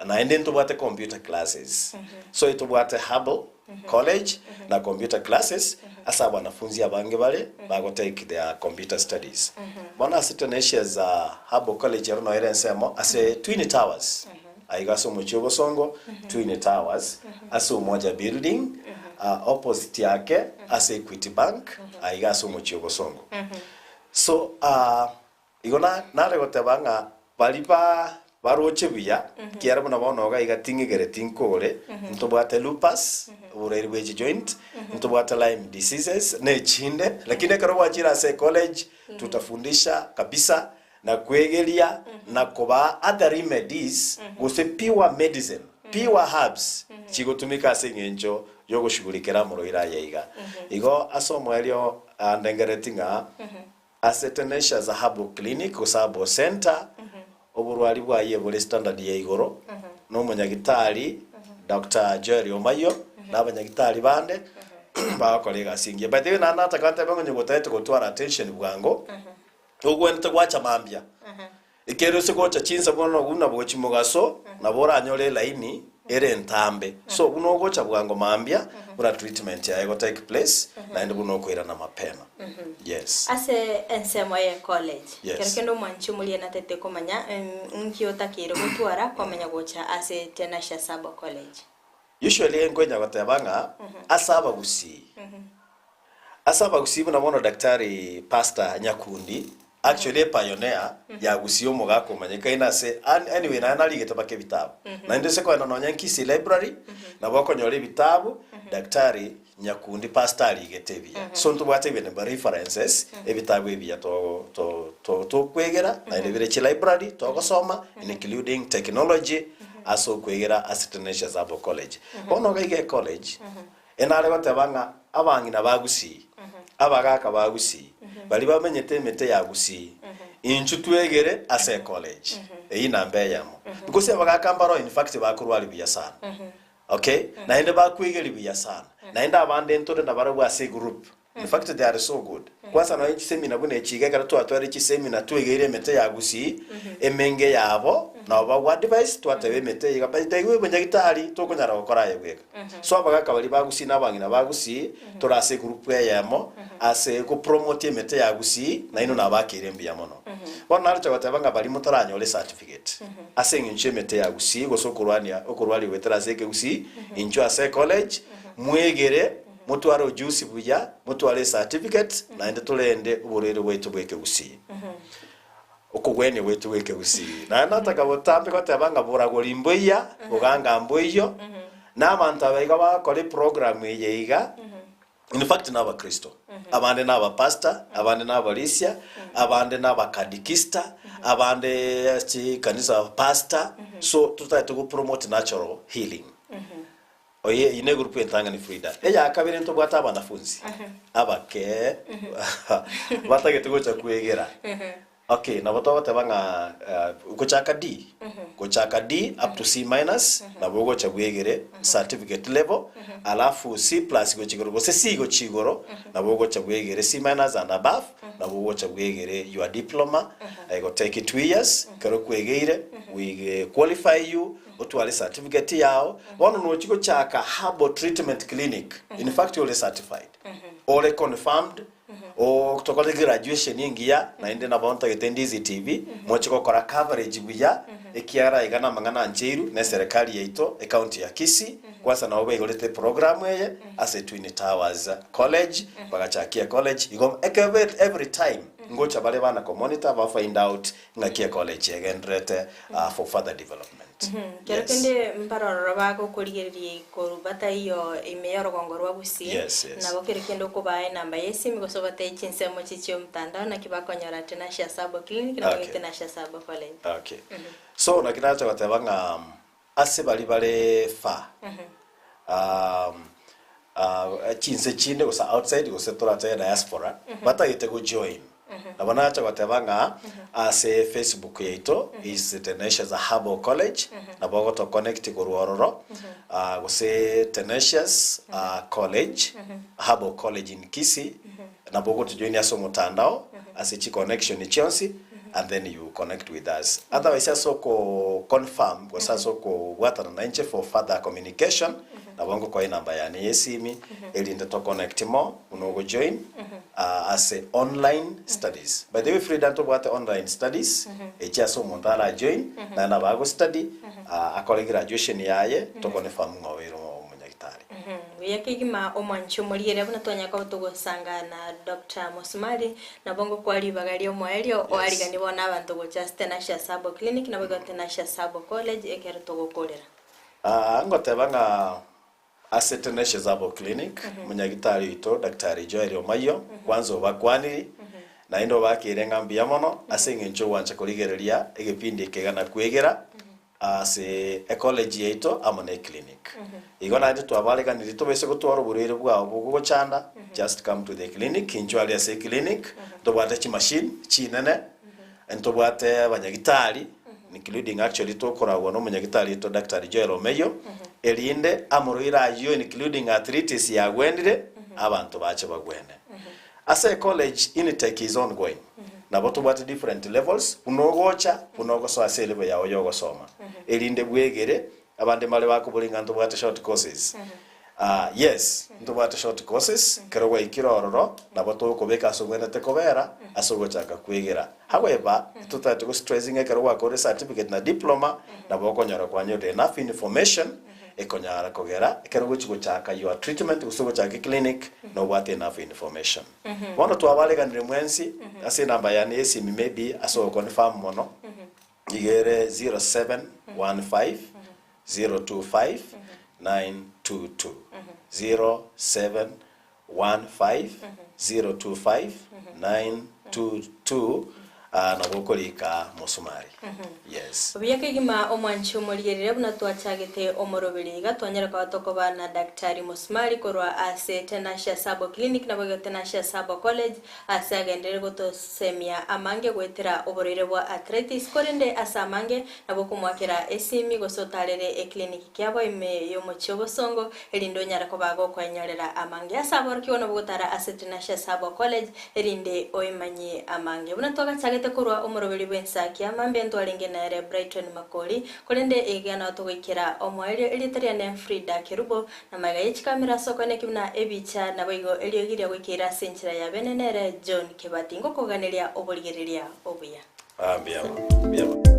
naende ntobwate computer classes. So etobwate Herbal College na computer classes ase abanafunzi abange bare bago take their computer studies. Bono ase Tenacious Herbal College ero noyo ere ensemo ase Twin Towers aiga ase omochie o Bosongo Twin Towers ase Umoja Building opposite yake ase Equity Bank aiga ase omochie o Bosongo. So Igo nare goteba ng'a baria ba baroche buya, ekiagera buna bono iga iga ting'igereti nkore, ntobwate lupus, oborwaire bwe chijoint, ntobwate Lyme diseases, na echinde, lakini ekero gwachire ase ecollege, tutafundisha kabisa, na kwegeria, na kobaa other remedies, gose pure medicine, pure herbs, chigotumika ase eng'encho yogoshughulikera amorwaire aya iga. Igo ase omoerio ndengereti ng'a Ase Tenacious Herbal Clinic gose Herbal Centre, oborwari bwaye bore standard ya igoro, na omonyagitari Doctor Joel Omayio na abanyagitari bande bagokora egasi engiya. By the way naende nataka ntebe ng'a onye gotagete gotwara attention bwango, ogwenerete gwacha mambia. Ekero ase gocha chinsa bono buna gochia mogaso, nabo oranyore elaini ere entambe. So buna ogocha bwango mambia, buna treatment yaye ego take place, naende buna okoirana mapema. Yes. Ase ensemo ye college, Yes. kero kende omwanchi omoria natete komanya nki otakeire gotwara kwamanya gocha ase Tenacious Herbal College. Usually nkonya goteba ng'a ase abagusii, Ase abagusii buna bono Daktari Pastor Nyakundi actually a pioneer ya Gusii omogaka omanyekaine ase anyway naye narigete mpaka ebitabu. Naende ase kogenda nonya Kisii library nabo okonyora ebitabu Daktari Nyakundi Pastor arigete ebiya. So ntobwate even references ebitabu ebiya to to to tokwegera naende bire chilibrary togosoma including technology ase okwegera ase Tenacious Herbal College. Bono iga iga ecollege Enare goteba ng'a abang'ina ba Gusii, abagaka ba Gusii, baria bamenyete emete ya Gusii, inchu twegere ase ecollege. Eyio namba eyemo. Because abagaka mbaro in fact bakorwari buya sana. Okay? Naende bakwegeri buya sana. Naende abande ntore nabarabwo ase egroup. In fact they are so good. Kwanza nonya chisemina buna echi iga ekero twatwarire chisemina twegeire emete ya Gusii, emenge yabo nabo bagwa advice twateba emete eye iga by the way bonyagitari tokonyara gokora aye bweka. So abagaka baria ba Gusii na abang'ina ba Gusii tore ase egroup eyemo ase gopromote emete ya Gusii nainwe nabakeire mbuya mono. Bono naroche goteba ng'a baria motaranyore ecertificate ase eng'encho y'emete ya Gusii gose okorwania okorwaria goetera ase ekegusii inchwe ase ecollege mwegere Motware ojusi buya, motware ecertificate, naende torende oborwaire bwaito bw'ekegusii. Okogwenia gwaito gw'ekegusii. Naende nataka botambe goteba ng'a boragori mboiya, boganga mboiyo, na abanto aba iga bagokora eprogram eye iga, in fact na abakristo, abande na abapastor, abande na abarisia, abande na abakadikista, abande chikanisa pastor, so totagete gopromote natural healing. Oye, eyio negurupu entang'ani Frida. Eya kabere ntobwate abanafunzi abake batagete gocha kwegera. Okay, nabo togoteba ng'a eh, gochaka D, gochaka D up to C minus, nabo ogocha bwegere certificate level, alafu C plus gochia igoro gose C gochia igoro, nabo ogocha bwegere C minus and above, nabo ogocha bwegere your diploma, ego take 2 years, ekero kwegeire, we qualify you, Otware certificate yao, bono nochi gochaka herbal treatment clinic, in fact ore certified, ore confirmed, O tokore graduation engiya, naende nabo ntagete Ndizi TV, moche gokora coverage buya, ekiagera iga namang'ana ancheiru na eserekari yaito, ecounty ya Kisii, kwanza nabo baigorete eprogram eye ase Twin Towers College, bagachakia ecollege, igo ekebe every time ngocha bare bana komonitor ba find out ng'aki ecollege egendererete for further development. Kero Yes. kende mbarororo bagokorigereria korwa bataiyo ime y'orogongo rwa Gusii, Yes, yes. nabo kero kende okobaa enamba y'esimi gose obatebie chinsemo chichia chi'omotandao naki bakonyora Tenacious Herbal Clinic nabo Okay. Tenacious Herbal College. Okay. So naki nacha goteba ng'a ase baria bare far um, ah, chinse chinde gose outside gose toratebe diaspora batagete gojoin nabo nacha goteba ng'a ase Facebook yaito is Tenacious Herbal College nabo ogotoconnect korwa ororo ah, gose Tenacious ah, College Herbal College in Kisii nabo ogotojoin ase omotandao ase chiconnection chionsi and then you connect with us. Otherwise ase oko confirm gose ase okobwatana nainche for further communication nabo ngokoa enamba yane ya esimi erinde to connect mo buna ogojoin ah, ase online studies. By the way Frida ntobwate online studies echi ase omonto arajoin naende nabo agostudy ah, akore graduation yaye toconfirm ng'a obeire omonyagitari. Buya kegima omwanchi omorigereria buna twanyara koba togosanga na Doctor Musumali, nabo ngokwa ribaga ri'omoerio Yes. oariganie bono abanto gocha ase Tenacious Herbal Clinic nabo igo Tenacious Herbal College ekero togokorera. Ah, ngoteba ng'a ase Tenacious Herbal Clinic, omonyagitari oito Daktari Joel Omayio, kwanza obakwaniri, naende obakeire ng'a mbuya mono ase eng'encho ogwancha korigereria egepindi eke iga na kwegera ase ecollege yaito amo ne eclinic. Igo naende twabareganirie tobaise gotwara oborwaire bwao bogogochanda, just come to the clinic, inchuo aria ase eclinic, ntobwate chimachine chinene, ntobwate abanyagitari, including actually tokoragwa na omonyagitari oito Daktari Joel Omeyo, erinde amorwaire ayio including arthritis yagwenire, abanto bache bagwene. Ase ecollege intake is ongoing, nabo tobwate different levels buna ogocha buna ogosoa ase elevel yao yogosoma erinde bwegere abande mbare bakoboria ng'a ntobwate short courses Ah, yes ntobwate short courses ekero gwaikire ororo nabo togokobeka ase obwenerete kobera ase ogochaka kwegera however totagete go stressing ekero gwakorire certificate na diploma nabo okonyora kwanyorire enough information ekonyara kogera ekero ogochi gochaka your treatment gose ogochaka eclinic nobwate enough information. Bono twabareganire mwensi ase enamba yane y'esimi maybe ase ogoconfirm mono iga ere 0715 025 922 0715 025 922 Ah, nabo okorika mosumari. Yes. Buya kegima omwanchi omorigerere buna twachagete omoroberi iga twanyara koba tokoba na Daktari Musumari korwa ase Tenacious Herbal Clinic naboigo Tenacious Herbal College ase agenderere gotosemia amange goetera oborwaire bwa arthritis korende ase amange nabo okomoakera esimi gose otarere eclinic kiabo ime y'omochie obosongo erinde onyare koba gokoenyorera amange ase aborokigwa nabo gotara ase Tenacious Herbal College erinde oimanyie amange. Buna twagachagete korwa omoroberi bw'ensakia, mambia ntwarenge nere Brighton Makori, korende iga nao togoikera omoerio erieta riane Frida Kerubo, na magega ye chikamera ase okoeneki buna ebicha, naboigo eriogi riria goikeire ase enchera ya bene nere John Kebati. Ngokoganeria oborigereria obuya. Ah, mbuya mono, mbuya mono.